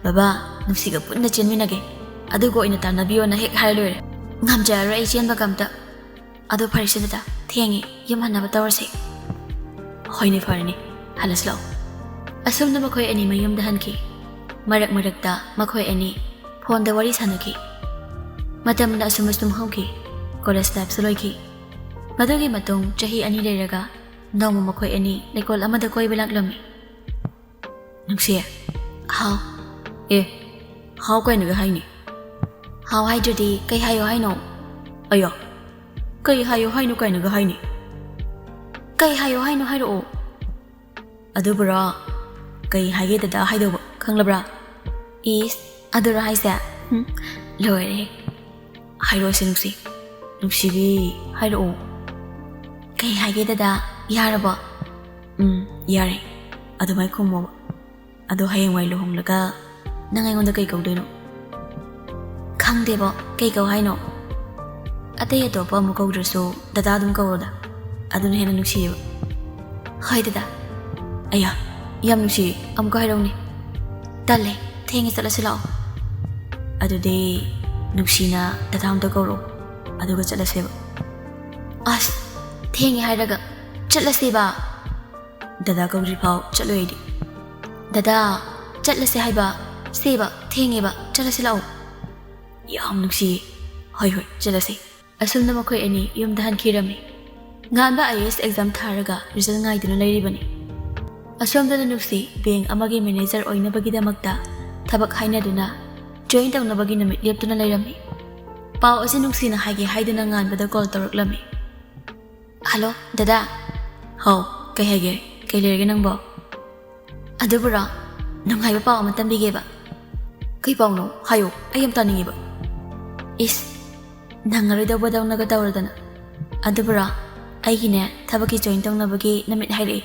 "ꯕꯕꯥ, ꯅꯨꯡꯁꯤꯒ ꯄꯨꯟꯅ ꯆꯦꯟꯃꯤꯟꯅꯒꯦ, ꯑꯗꯨꯒ ꯑꯣꯏꯅ ꯇꯥꯟꯅꯕꯤꯌꯣꯅ" ꯍꯦꯛ ꯍꯥꯏꯔ ꯂꯣꯏꯔꯦ꯫ ꯉꯝꯖꯔꯔꯣꯏ ꯑꯩ ꯆꯦꯟꯕꯒ ꯑꯝꯇ꯫ ꯑꯗꯣ ꯐꯔꯦꯁꯦ ꯗꯗꯥ, ꯊꯦꯡꯉꯦ, ꯌꯨꯝ ꯍꯟꯅꯕ ꯇꯧꯔꯁꯦ꯫ ꯍꯣꯏꯅꯦ, ꯐꯔꯦꯅꯦ, ꯍꯜꯂꯁꯤ ꯂꯥꯛꯑꯣ꯫ ꯑꯁꯨꯝꯅ ꯃꯈꯣꯏ ꯑꯅꯤ ꯃꯌꯨꯝꯗ ꯍꯟꯈꯤ꯫ ꯃꯔꯛ ꯃꯔꯛꯇ ꯃꯈꯣꯏ ꯑꯅꯤ ꯐꯣꯟꯗ ꯋꯥꯔꯤ ꯁꯥꯟꯅꯈꯤ꯫ ꯃꯇꯝꯅ ꯑꯁꯨꯝ ꯑꯁꯨꯝ ꯍꯧꯈꯤ꯫ ꯀꯣꯂꯦꯖ ꯂꯥꯏꯐꯁꯨ ꯂꯣꯏꯈꯤ꯫ ꯃꯗꯨꯒꯤ ꯃꯇꯨꯡ ꯆꯍꯤ ꯑꯅꯤ ꯂꯩꯔꯒ ꯅꯣꯡꯃ ꯃꯈꯣꯏ ꯑꯅꯤ ꯂꯩꯀꯣꯜ ꯑꯃꯗ ꯀꯣꯏꯕ ꯂꯥꯛꯂꯝꯃꯤ꯫ ꯅꯨꯡꯁꯤ꯫ ꯍꯥꯎ꯫ ꯑꯦ, ꯍꯥꯎ ꯀꯥꯏꯅꯒ ꯍꯥꯏꯅꯤ? ꯍꯥꯎ ꯍꯥꯏꯗ꯭ꯔꯗꯤ ꯀꯩ ꯍꯥꯏꯌꯣ ꯍꯥꯏꯅꯣ? ꯑꯌꯣ, ꯀꯩ ꯍꯥꯏꯌꯣ ꯍꯥꯏꯅꯣ ꯀꯥꯏꯅꯒ ꯍꯥꯏꯅꯤ? ꯀꯩ ꯍꯥꯏꯌꯣ ꯍꯥꯏꯅꯣ ꯍꯥꯏꯔꯛꯑꯣ꯫ ꯑꯗꯨꯕꯨꯔꯣ, ꯀꯩ ꯍꯥꯏꯒꯦ ꯗꯗꯥ ꯍꯥꯏꯗꯧꯕ, ꯈꯪꯂꯕ꯭ꯔꯥ? ꯏꯁ, ꯑꯗꯨꯔꯣ ꯍꯥꯏꯁꯦ? ꯍꯨꯝ, ꯂꯣꯏꯔꯦ꯫ ꯍꯥꯏꯔꯛꯑꯣꯁꯦ ꯅꯨꯡꯁꯤ꯫ ꯅꯨꯡꯁꯤꯕꯤ, ꯍꯥꯏꯔꯛꯑꯣ꯫ ꯀꯩ ꯍꯥꯏꯒꯦ ꯗꯗꯥ? ꯌꯥꯔꯕꯣ? ꯎꯝ, ꯌꯥꯔꯦ꯫ ꯑꯗꯨꯃꯥꯏ ꯈꯨꯝꯃꯣꯕ꯫ ꯑꯗꯣ ꯍꯌꯦꯡꯋꯥꯏ ꯂꯨꯍꯣꯡꯂꯒ ꯅꯪ ꯑꯩꯉꯣꯟꯗ ꯀꯩ ꯀꯧꯗꯣꯏꯅꯣ? ꯈꯪꯗꯦꯕꯣ, ꯀꯩ ꯀꯧ ꯍꯥꯏꯅꯣ? ꯑꯇꯩ ꯑꯇꯣꯞꯄ ꯑꯃꯨꯛ ꯀꯧꯗ꯭ꯔꯁꯨ ꯗꯗꯥ ꯑꯗꯨꯝ ꯀꯧꯔꯣꯗ꯫ ꯑꯗꯨꯅ ꯍꯦꯟꯅ ꯅꯨꯡꯁꯤꯌꯦꯕ꯫ ꯍꯣꯏ ꯗꯗꯥ꯫ ꯑꯌꯥ, ꯌꯥꯝ ꯅꯨꯡꯁꯤꯌꯦ꯫ ꯑꯃꯨꯛꯀ ꯍꯥꯏꯔꯛꯎꯅꯦ꯫ ꯇꯜꯂꯦ, ꯊꯦꯡꯉꯦ, ꯆꯠꯂꯁꯤ ꯂꯥꯛꯑꯣ꯫ ꯑꯗꯨꯗꯤ ꯅꯨꯡꯁꯤꯅ ꯗꯗꯥ ꯑꯝꯇ ꯀꯧꯔꯛꯑꯣ, ꯑꯗꯨꯒ ꯆꯠꯂꯁꯦꯕ꯫ ꯑꯁ, ꯊꯦꯡꯉꯦ ꯍꯥꯏꯔꯒ ꯆꯠꯂꯁꯦꯕ꯫ ꯗꯗꯥ ꯀꯧꯗ꯭ꯔꯤꯐꯥꯎ ꯆꯠꯂꯣꯏ ꯑꯩꯗꯤ꯫ ꯗꯗꯥ, ꯆꯠꯂꯁꯦ ꯍꯥꯏꯕ꯫ ꯁꯦꯕ, ꯊꯦꯡꯉꯦꯕ, ꯆꯠꯂꯁꯤ ꯂꯥꯛꯑꯣ꯫ ꯌꯥꯝ ꯅꯨꯡꯁꯤꯌꯦ꯫ ꯍꯣꯏ, ꯍꯣꯏ, ꯆꯠꯂꯁꯦ꯫ ꯑꯁꯨꯝꯅ ꯃꯈꯣꯏ ꯑꯅꯤ ꯌꯨꯝꯗ ꯍꯟꯈꯤꯔꯝꯃꯤ꯫ ꯉꯥꯟꯕ IAS exam ꯊꯥꯔꯒ result ꯉꯥꯏꯗꯨꯅ ꯂꯩꯔꯤꯕꯅꯤ꯫ ꯑꯁꯣꯝꯗꯅ ꯅꯨꯡꯁꯤ bank ꯑꯃꯒꯤ manager ꯑꯣꯏꯅꯕꯒꯤꯗꯃꯛꯇ ꯊꯕꯛ ꯍꯥꯏꯅꯗꯨꯅ join ꯇꯧꯅꯕꯒꯤ ꯅꯨꯃꯤꯠ ꯂꯦꯞꯇꯨꯅ ꯂꯩꯔꯝꯃꯤ꯫ ꯄꯥꯎ ꯑꯁꯤ ꯅꯨꯡꯁꯤꯅ ꯍꯥꯏꯒꯦ ꯍꯥꯏꯗꯨꯅ ꯉꯥꯟꯕꯗ call ꯇꯧꯔꯛꯂꯝꯃꯤ꯫ ꯍꯜꯂꯣ, ꯗꯗꯥ꯫ ꯍꯥꯎ, ꯀꯩ ꯍꯥꯏꯒꯦ? ꯀꯩ ꯂꯩꯔꯒꯦ ꯅꯪꯕꯣ? ꯑꯗꯨꯕꯨꯔꯣ, ꯅꯨꯡꯉꯥꯏꯕ ꯄꯥꯎ ꯑꯃ ꯇꯝꯕꯤꯒꯦꯕ꯫ ꯀꯩ ꯄꯥꯎꯅꯣ? ꯍꯥꯏꯌꯣ, ꯑꯩ ꯌꯥꯝ ꯇꯥꯅꯤꯡꯉꯦꯕ꯫ ꯏꯁ, ꯅꯪꯉꯔꯣꯏꯗꯧꯕꯗꯧꯅꯒ ꯇꯧꯔꯗꯅ꯫ ꯑꯗꯨꯕꯨꯔꯣ, ꯑꯩꯒꯤꯅꯦ, ꯊꯕꯛꯀꯤ join ꯇꯧꯅꯕꯒꯤ ꯅꯨꯃꯤꯠ ꯍꯥꯏꯔꯛꯑꯦ꯫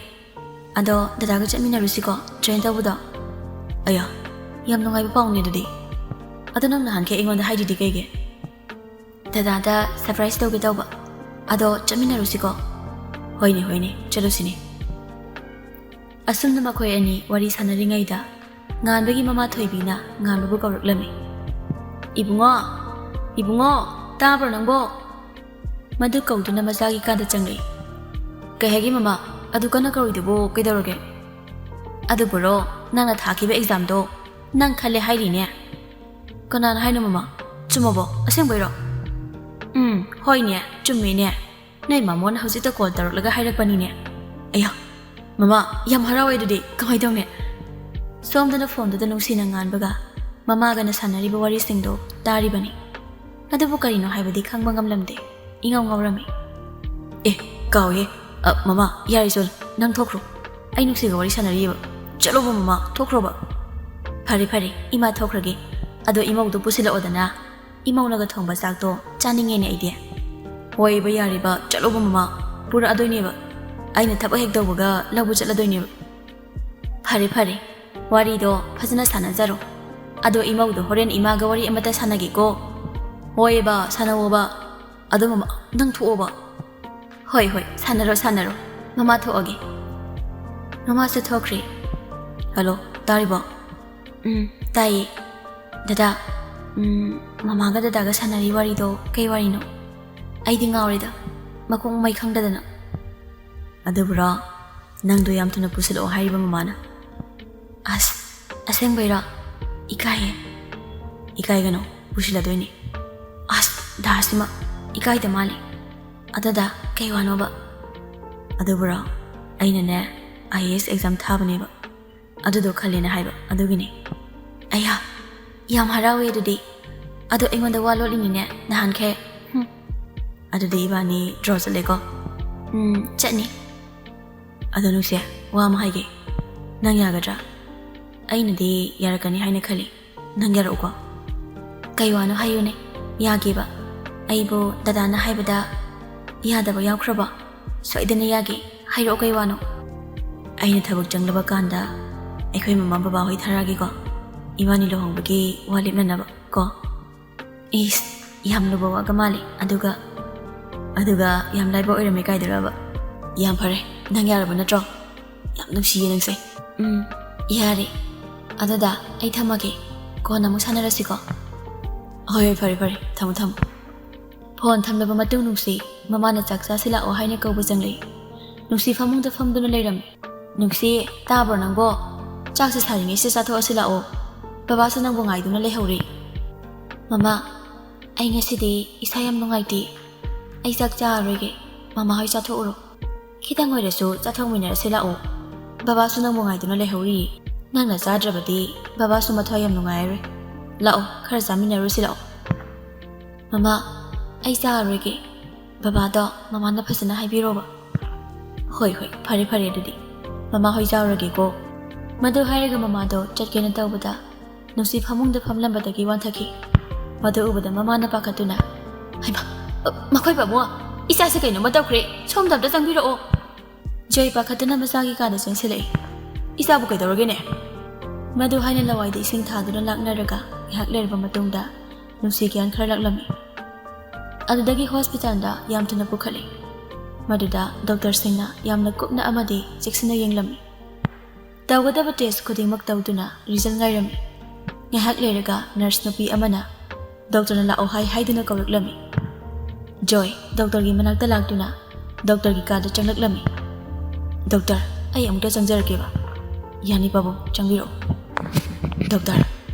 ꯑꯗꯣ ꯗꯗꯥꯒ ꯆꯠꯃꯤꯟꯅꯔꯨꯁꯤꯀꯣ, join ꯇꯧꯕꯗꯣ꯫ ꯑꯌꯥ, ꯌꯥꯝ ꯅꯨꯡꯉꯥꯏꯕ ꯄꯥꯎꯅꯦ ꯑꯗꯨꯗꯤ꯫ ꯑꯗꯣ ꯅꯪ ꯅꯍꯥꯟꯈꯩ ꯑꯩꯉꯣꯟꯗ ꯍꯥꯏꯗ꯭ꯔꯤꯗꯤ ꯀꯩꯒꯤ? ꯗꯗꯥꯗ surprise ꯇꯧꯒꯦ ꯇꯧꯕ꯫ ꯑꯗꯣ ꯆꯠꯃꯤꯟꯅꯔꯨꯁꯤꯀꯣ꯫ ꯍꯣꯏꯅꯦ, ꯍꯣꯏꯅꯦ, ꯆꯠꯂꯨꯁꯤꯅꯦ꯫ ꯑꯁꯨꯝꯅ ꯃꯈꯣꯏ ꯑꯅꯤ ꯋꯥꯔꯤ ꯁꯥꯟꯅꯔꯤꯉꯩꯗ ꯉꯥꯟꯕꯒꯤ ꯃꯃꯥ ꯊꯣꯏꯕꯤꯅ ꯉꯥꯟꯕꯕꯨ ꯀꯧꯔꯛꯂꯝꯃꯤ꯫ "ꯏꯕꯨꯡꯉꯣ, ꯏꯕꯨꯡꯉꯣ, ꯇꯥꯕ꯭ꯔꯣ ꯅꯪꯕꯣ?" ꯃꯗꯨ ꯀꯧꯗꯨꯅ ꯃꯆꯥꯒꯤ ꯀꯥꯗ ꯆꯪꯂꯛꯏ꯫ "ꯀꯩ ꯍꯥꯏꯒꯦ ꯃꯃꯥ? ꯑꯗꯨ ꯀꯟꯅ ꯀꯧꯔꯤꯗꯨꯕꯨ ꯀꯩꯗꯧꯔꯒꯦ?" "ꯑꯗꯨꯕꯨꯔꯣ, ꯅꯪꯅ ꯊꯥꯈꯤꯕ examꯗꯣ ꯅꯪ ꯈꯜꯂꯦ ꯍꯥꯏꯔꯤꯅꯦ?" "ꯀꯅꯥꯅ ꯍꯥꯏꯅꯣ ꯃꯃꯥ? ꯆꯨꯝꯃꯕꯣ? ꯑꯁꯦꯡꯕꯩꯔꯣ?" "ꯎꯝ, ꯍꯣꯏꯅꯦ, ꯆꯨꯝꯃꯤꯅꯦ꯫ ꯅꯣꯏ ꯃꯃꯣꯅ ꯍꯧꯖꯤꯛꯇ call ꯇꯧꯔꯛꯂꯒ ꯍꯥꯏꯔꯛꯄꯅꯤꯅꯦ꯫" "ꯑꯌꯥ, ꯃꯃꯥ, ꯌꯥꯝ ꯍꯔꯥꯎꯋꯦ꯫ ꯑꯗꯨꯗꯤ ꯀꯃꯥꯏ ꯇꯧꯅꯤ?" ꯁꯣꯝꯗꯅ phoneꯗꯨꯗ ꯅꯨꯡꯁꯤꯅ ꯉꯥꯟꯕꯒ ꯃꯃꯥꯒꯅ ꯁꯥꯟꯅꯔꯤꯕ ꯋꯥꯔꯤꯁꯤꯡꯗꯣ ꯇꯥꯔꯤꯕꯅꯤ꯫ ꯑꯗꯨꯕꯨ ꯀꯔꯤꯅꯣ ꯍꯥꯏꯕꯗꯤ ꯈꯪꯕ ꯉꯝꯂꯝꯗꯦ꯫ ꯏꯉꯥꯎ ꯉꯥꯎꯔꯝꯃꯤ꯫ "ꯑꯦ, ꯀꯥꯎꯏꯍꯦ꯫ ꯑ, ꯃꯃꯥ, ꯌꯥꯔꯦ, ꯆꯣꯜ, ꯅꯪ ꯊꯣꯛꯈ꯭ꯔꯣ꯫ ꯑꯩ ꯅꯨꯡꯁꯤꯒ ꯋꯥꯔꯤ ꯁꯥꯟꯅꯔꯤꯑꯕ꯫ ꯆꯠꯂꯣꯕ ꯃꯃꯥ, ꯊꯣꯛꯈ꯭ꯔꯣꯕ꯫" "ꯐꯔꯦ, ꯐꯔꯦ, ꯏꯃꯥ ꯊꯣꯛꯈ꯭ꯔꯒꯦ꯫ ꯑꯗꯣ ꯏꯃꯧꯗꯣ ꯄꯨꯁꯤꯜꯂꯛꯑꯣꯗꯅ꯫ ꯏꯃꯧꯅꯒ ꯊꯣꯡꯕ ꯆꯥꯛꯇꯣ ꯆꯥꯅꯤꯡꯉꯦꯅꯦ ꯑꯩꯗꯤ꯫ ꯍꯣꯏꯕ, ꯌꯥꯔꯤꯕ, ꯆꯠꯂꯣꯕ ꯃꯃꯥ꯫ ꯄꯨꯔꯛꯑꯗꯣꯏꯅꯦꯕ꯫ ꯑꯩꯅ ꯊꯕꯛ ꯍꯦꯛ ꯇꯧꯕꯒ ꯂꯧꯕ ꯆꯠꯂꯗꯣꯏꯅꯦꯕ꯫ ꯐꯔꯦ, ꯐꯔꯦ꯫ ꯋꯥꯔꯤꯗꯣ ꯐꯖꯅ ꯁꯥꯟꯅꯖꯔꯣ꯫ ꯑꯗꯣ ꯏꯃꯧꯗꯣ ꯍꯣꯔꯦꯟ ꯏꯃꯥꯒ ꯋꯥꯔꯤ ꯑꯃꯇ ꯁꯥꯟꯅꯒꯦꯀꯣ꯫ ꯍꯣꯏꯕ, ꯁꯥꯟꯅꯧꯋꯣꯕ꯫ ꯑꯗꯣ ꯃꯃꯥ, ꯅꯪ ꯊꯣꯛꯑꯣꯕ꯫ ꯍꯣꯏ, ꯍꯣꯏ, ꯁꯥꯟꯅꯔꯣ, ꯁꯥꯟꯅꯔꯣ꯫ ꯃꯃꯥ ꯊꯣꯛꯑꯒꯦ꯫ ꯃꯃꯥꯁꯨ ꯊꯣꯛꯈ꯭ꯔꯦ꯫ ꯍꯜꯂꯣ, ꯇꯥꯔꯤꯕꯣ? ꯎꯝ, ꯇꯥꯏꯌꯦ꯫ ꯗꯗꯥ, ꯎꯝ, ꯃꯃꯥꯒ ꯗꯗꯥꯒ ꯁꯥꯟꯅꯔꯤ ꯋꯥꯔꯤꯗꯣ ꯀꯩ ꯋꯥꯔꯤꯅꯣ? ꯑꯩꯗꯤ ꯉꯥꯎꯔꯦꯗ, ꯃꯈꯣꯡ ꯃꯩ ꯈꯪꯗꯗꯅ꯫ ꯑꯗꯨꯕꯨꯔꯣ? ꯅꯪꯗꯣ ꯌꯥꯝ ꯊꯨꯅ ꯄꯨꯁꯤꯜꯂꯛꯑꯣ ꯍꯥꯏꯔꯤꯕ ꯃꯃꯥꯅ꯫ ꯑꯁ, ꯑꯁꯦꯡꯕꯩꯔꯣ? ꯏꯀꯥꯏꯌꯦ꯫ ꯏꯀꯥꯏꯒꯅꯣ, ꯄꯨꯁꯤꯜꯂꯗꯣꯏꯅꯦ꯫ ꯑꯁ, ꯗꯥꯁꯤꯃ ꯏꯀꯥꯏꯗ ꯃꯥꯜꯂꯦ꯫ ꯑꯗꯣ ꯗꯥ, ꯀꯩ ꯋꯥꯅꯣꯕ? ꯑꯗꯨꯕꯨꯔꯣ? ꯑꯩꯅꯅꯦ, IAS exam ꯊꯥꯕꯅꯦꯕ꯫ ꯑꯗꯨꯗꯣ ꯈꯜꯂꯦꯅ ꯍꯥꯏꯕ, ꯑꯗꯨꯒꯤꯅꯦ꯫ ꯑꯌꯥ, ꯌꯥꯝ ꯍꯔꯥꯎꯋꯦ ꯑꯗꯨꯗꯤ꯫ ꯑꯗꯣ ꯑꯩꯉꯣꯟꯗ ꯋꯥ ꯂꯣꯠꯂꯤꯅꯤꯅꯦ, ꯅꯍꯥꯟꯈꯩ꯫ ꯍꯨꯝ꯫ ꯑꯗꯨꯗꯤ ꯏꯕꯥꯅꯤ draw ꯆꯠꯂꯦꯀꯣ? ꯎꯝ, ꯆꯠꯅꯤ꯫ ꯑꯗꯣ ꯅꯨꯡꯁꯤ, ꯋꯥ ꯑꯃ ꯍꯥꯏꯒꯦ꯫ ꯅꯪ ꯌꯥꯒꯗ꯭ꯔꯥ? ꯑꯩꯅꯗꯤ ꯌꯥꯔꯛꯀꯅꯤ ꯍꯥꯏꯅ ꯈꯜꯂꯤ꯫ ꯅꯪ ꯌꯥꯔꯛꯎꯀꯣ? ꯀꯩ ꯋꯥꯅꯣ ꯍꯥꯏꯌꯨꯅꯦ? ꯌꯥꯒꯦꯕ꯫ ꯑꯩꯕꯨ ꯗꯗꯥꯅ ꯍꯥꯏꯕꯗ ꯌꯥꯗꯕ ꯌꯥꯎꯈ꯭ꯔꯕꯣ? ꯁꯣꯏꯗꯅ ꯌꯥꯒꯦ꯫ ꯍꯥꯏꯔꯛꯑꯣ, ꯀꯩ ꯋꯥꯅꯣ? ꯑꯩꯅ ꯊꯕꯛ ꯆꯪꯂꯕ ꯀꯥꯟꯗ ꯑꯩꯈꯣꯏ ꯃꯃꯥ ꯕꯕꯥ ꯍꯣꯏ ꯊꯥꯔꯛꯑꯒꯦꯀꯣ꯫ ꯏꯕꯥꯅꯤ ꯂꯨꯍꯣꯡꯕꯒꯤ ꯋꯥ ꯂꯦꯞꯅꯅꯕ ꯀꯣ꯫ ꯏꯁ, ꯌꯥꯝ ꯂꯨꯕ ꯋꯥꯒ ꯃꯥꯜꯂꯤ꯫ ꯑꯗꯨꯒ, ꯑꯗꯨꯒ ꯌꯥꯝ ꯂꯥꯏꯕ ꯑꯣꯏꯔꯝꯃꯦ ꯀꯥꯏꯗꯨꯔꯕ? ꯌꯥꯝ ꯐꯔꯦ, ꯅꯪ ꯌꯥꯔꯕ ꯅꯠꯇ꯭ꯔꯣ? ꯌꯥꯝ ꯅꯨꯡꯁꯤꯌꯦ ꯅꯪꯁꯦ꯫ ꯎꯝ, ꯌꯥꯔꯦ꯫ ꯑꯗꯨꯗ ꯑꯩ ꯊꯝꯃꯒꯦ, ꯀꯣꯟꯅ ꯑꯃꯨꯛ ꯁꯥꯟꯅꯔꯁꯤꯀꯣ꯫ ꯍꯣꯏ, ꯍꯣꯏ, ꯐꯔꯦ, ꯐꯔꯦ, ꯊꯝꯃꯣ, ꯊꯝꯃꯣ꯫ ꯐꯣꯟ ꯊꯝꯂꯕ ꯃꯇꯨꯡ ꯅꯨꯡꯁꯤ ꯃꯃꯥꯅ ꯆꯥꯛ ꯆꯥꯁꯤ ꯂꯥꯛꯑꯣ ꯍꯥꯏꯅ ꯀꯧꯕ ꯆꯪꯂꯛꯏ꯫ ꯅꯨꯡꯁꯤ ꯐꯃꯨꯡꯗ ꯐꯝꯗꯨꯅ ꯂꯩꯔꯝꯃꯤ꯫ ꯅꯨꯡꯁꯤ, ꯇꯥꯕ꯭ꯔꯣ ꯅꯪꯕꯣ? ꯆꯥꯛꯁꯦ ꯁꯥꯔꯤꯉꯩꯁꯤꯗ ꯆꯥꯊꯣꯛꯑꯁꯤ ꯂꯥꯛꯑꯣ꯫ ꯕꯕꯥꯁꯨ ꯅꯪꯕꯨ ꯉꯥꯏꯗꯨꯅ ꯂꯩꯍꯧꯔꯤ꯫ ꯃꯃꯥ, ꯑꯩ ꯉꯁꯤꯗꯤ ꯏꯁꯥ ꯌꯥꯝ ꯅꯨꯡꯉꯥꯏꯇꯦ꯫ ꯑꯩ ꯆꯥꯛ ꯆꯥꯔꯔꯣꯏꯒꯦ꯫ ꯃꯃꯥ ꯍꯣꯏ ꯆꯥꯊꯣꯛꯎꯔꯣ꯫ ꯈꯤꯇꯪ ꯑꯣꯏꯔꯁꯨ ꯆꯥꯊꯣꯛꯃꯤꯟꯅꯔꯁꯤ ꯂꯥꯛꯑꯣ꯫ ꯕꯕꯥꯁꯨ ꯅꯪꯕꯨ ꯉꯥꯏꯗꯨꯅ ꯂꯩꯍꯧꯔꯤ꯫ ꯅꯪꯅ ꯆꯥꯗ꯭ꯔꯕꯗꯤ ꯕꯕꯥꯁꯨ ꯃꯊ꯭ꯋꯥꯏ ꯌꯥꯝ ꯅꯨꯡꯉꯥꯏꯔꯔꯣꯏ꯫ ꯂꯥꯛꯑꯣ, ꯈꯔ ꯆꯥꯃꯤꯟꯅꯔꯨꯁꯤ ꯂꯥꯛꯑꯣ꯫ ꯃꯃꯥ, ꯑꯩ ꯆꯥꯔꯔꯣꯏꯒꯦ꯫ ꯕꯕꯥꯗꯣ ꯃꯃꯥꯅ ꯐꯖꯅ ꯍꯥꯏꯕꯤꯔꯣꯕ꯫ ꯍꯣꯏ, ꯍꯣꯏ, ꯐꯔꯦ, ꯐꯔꯦ ꯑꯗꯨꯗꯤ꯫ ꯃꯃꯥ ꯍꯣꯏ ꯆꯥꯔꯨꯔꯒꯦꯀꯣ꯫ ꯃꯗꯨ ꯍꯥꯏꯔꯒ ꯃꯃꯥꯗꯣ ꯆꯠꯀꯦꯅ ꯇꯧꯕꯗ, ꯅꯨꯡꯁꯤ ꯐꯃꯨꯡꯗ ꯐꯝꯂꯝꯕꯗꯒꯤ ꯋꯥꯟꯊꯈꯤ꯫ ꯃꯗꯨ ꯎꯕꯗ ꯃꯃꯥꯅ ꯄꯥꯈꯠꯇꯨꯅ, "ꯍꯩꯃꯥ, ꯑ, ꯃꯈꯣꯏ ꯄꯥꯕꯨꯡ, ꯏꯆꯥꯁꯦ ꯀꯩꯅꯣꯝꯃ ꯇꯧꯈ꯭ꯔꯦ, ꯁꯣꯝꯗ ꯑꯝꯇ ꯆꯪꯕꯤꯔꯛꯑꯣ"꯫ ꯖꯣꯏ ꯄꯥꯈꯠꯇꯨꯅ ꯃꯆꯥꯒꯤ ꯀꯥꯗ ꯆꯪꯁꯤꯜꯂꯛꯏ꯫ "ꯏꯆꯥꯕꯨ ꯀꯩꯗꯧꯔꯒꯦꯅꯦ?" ꯃꯗꯨ ꯍꯥꯏꯅ ꯂꯋꯥꯏꯗ ꯏꯁꯤꯡ ꯊꯥꯗꯨꯅ ꯂꯥꯛꯅꯔꯒ ꯉꯥꯏꯍꯥꯛ ꯂꯩꯔꯕ ꯃꯇꯨꯡꯗ ꯅꯨꯡꯁꯤ ꯒ꯭ꯌꯥꯟ ꯈꯔ ꯂꯥꯛꯂꯝꯃꯤ꯫ ꯑꯗꯨꯗꯒꯤ ꯍꯣꯁꯄꯤꯇꯥꯜꯗ ꯌꯥꯝ ꯊꯨꯅ ꯄꯨꯈꯠꯂꯤ꯫ ꯃꯗꯨꯗ ꯗꯣꯛꯇꯔꯁꯤꯡꯅ ꯌꯥꯝꯅ ꯀꯨꯞꯅ ꯑꯃꯗꯤ ꯆꯦꯛꯁꯤꯟꯅ ꯌꯦꯡꯂꯝꯃꯤ꯫ ꯇꯧꯒꯗꯕ ꯇꯦꯁ ꯈꯨꯗꯤꯡꯃꯛ ꯇꯧꯗꯨꯅ ꯔꯤꯖꯜ ꯉꯥꯏꯔꯝꯃꯤ꯫ ꯉꯥꯏꯍꯥꯛ ꯂꯩꯔꯒ ꯅꯔꯁ ꯅꯨꯄꯤ ꯑꯃꯅ ꯗꯣꯛꯇꯔꯅ ꯂꯥꯛꯑꯣ ꯍꯥꯏ ꯍꯥꯏꯗꯨꯅ ꯀꯧꯔꯛꯂꯝꯃꯤ꯫ ꯖꯣꯏ ꯗꯣꯛꯇꯔꯒꯤ ꯃꯅꯥꯛꯇ ꯂꯥꯛꯇꯨꯅ ꯗꯣꯛꯇꯔꯒꯤ ꯀꯥꯗ ꯆꯪꯂꯛꯂꯝꯃꯤ꯫ "ꯗꯣꯛꯇꯔ, ꯑꯩ ꯑꯃꯨꯛꯇ ꯆꯪꯖꯔꯛꯀꯦꯕ"꯫ "ꯌꯥꯅꯤ ꯄꯥꯕꯨꯡ, ꯆꯪꯕꯤꯔꯛꯑꯣ"꯫ "ꯗꯣꯛꯇꯔ,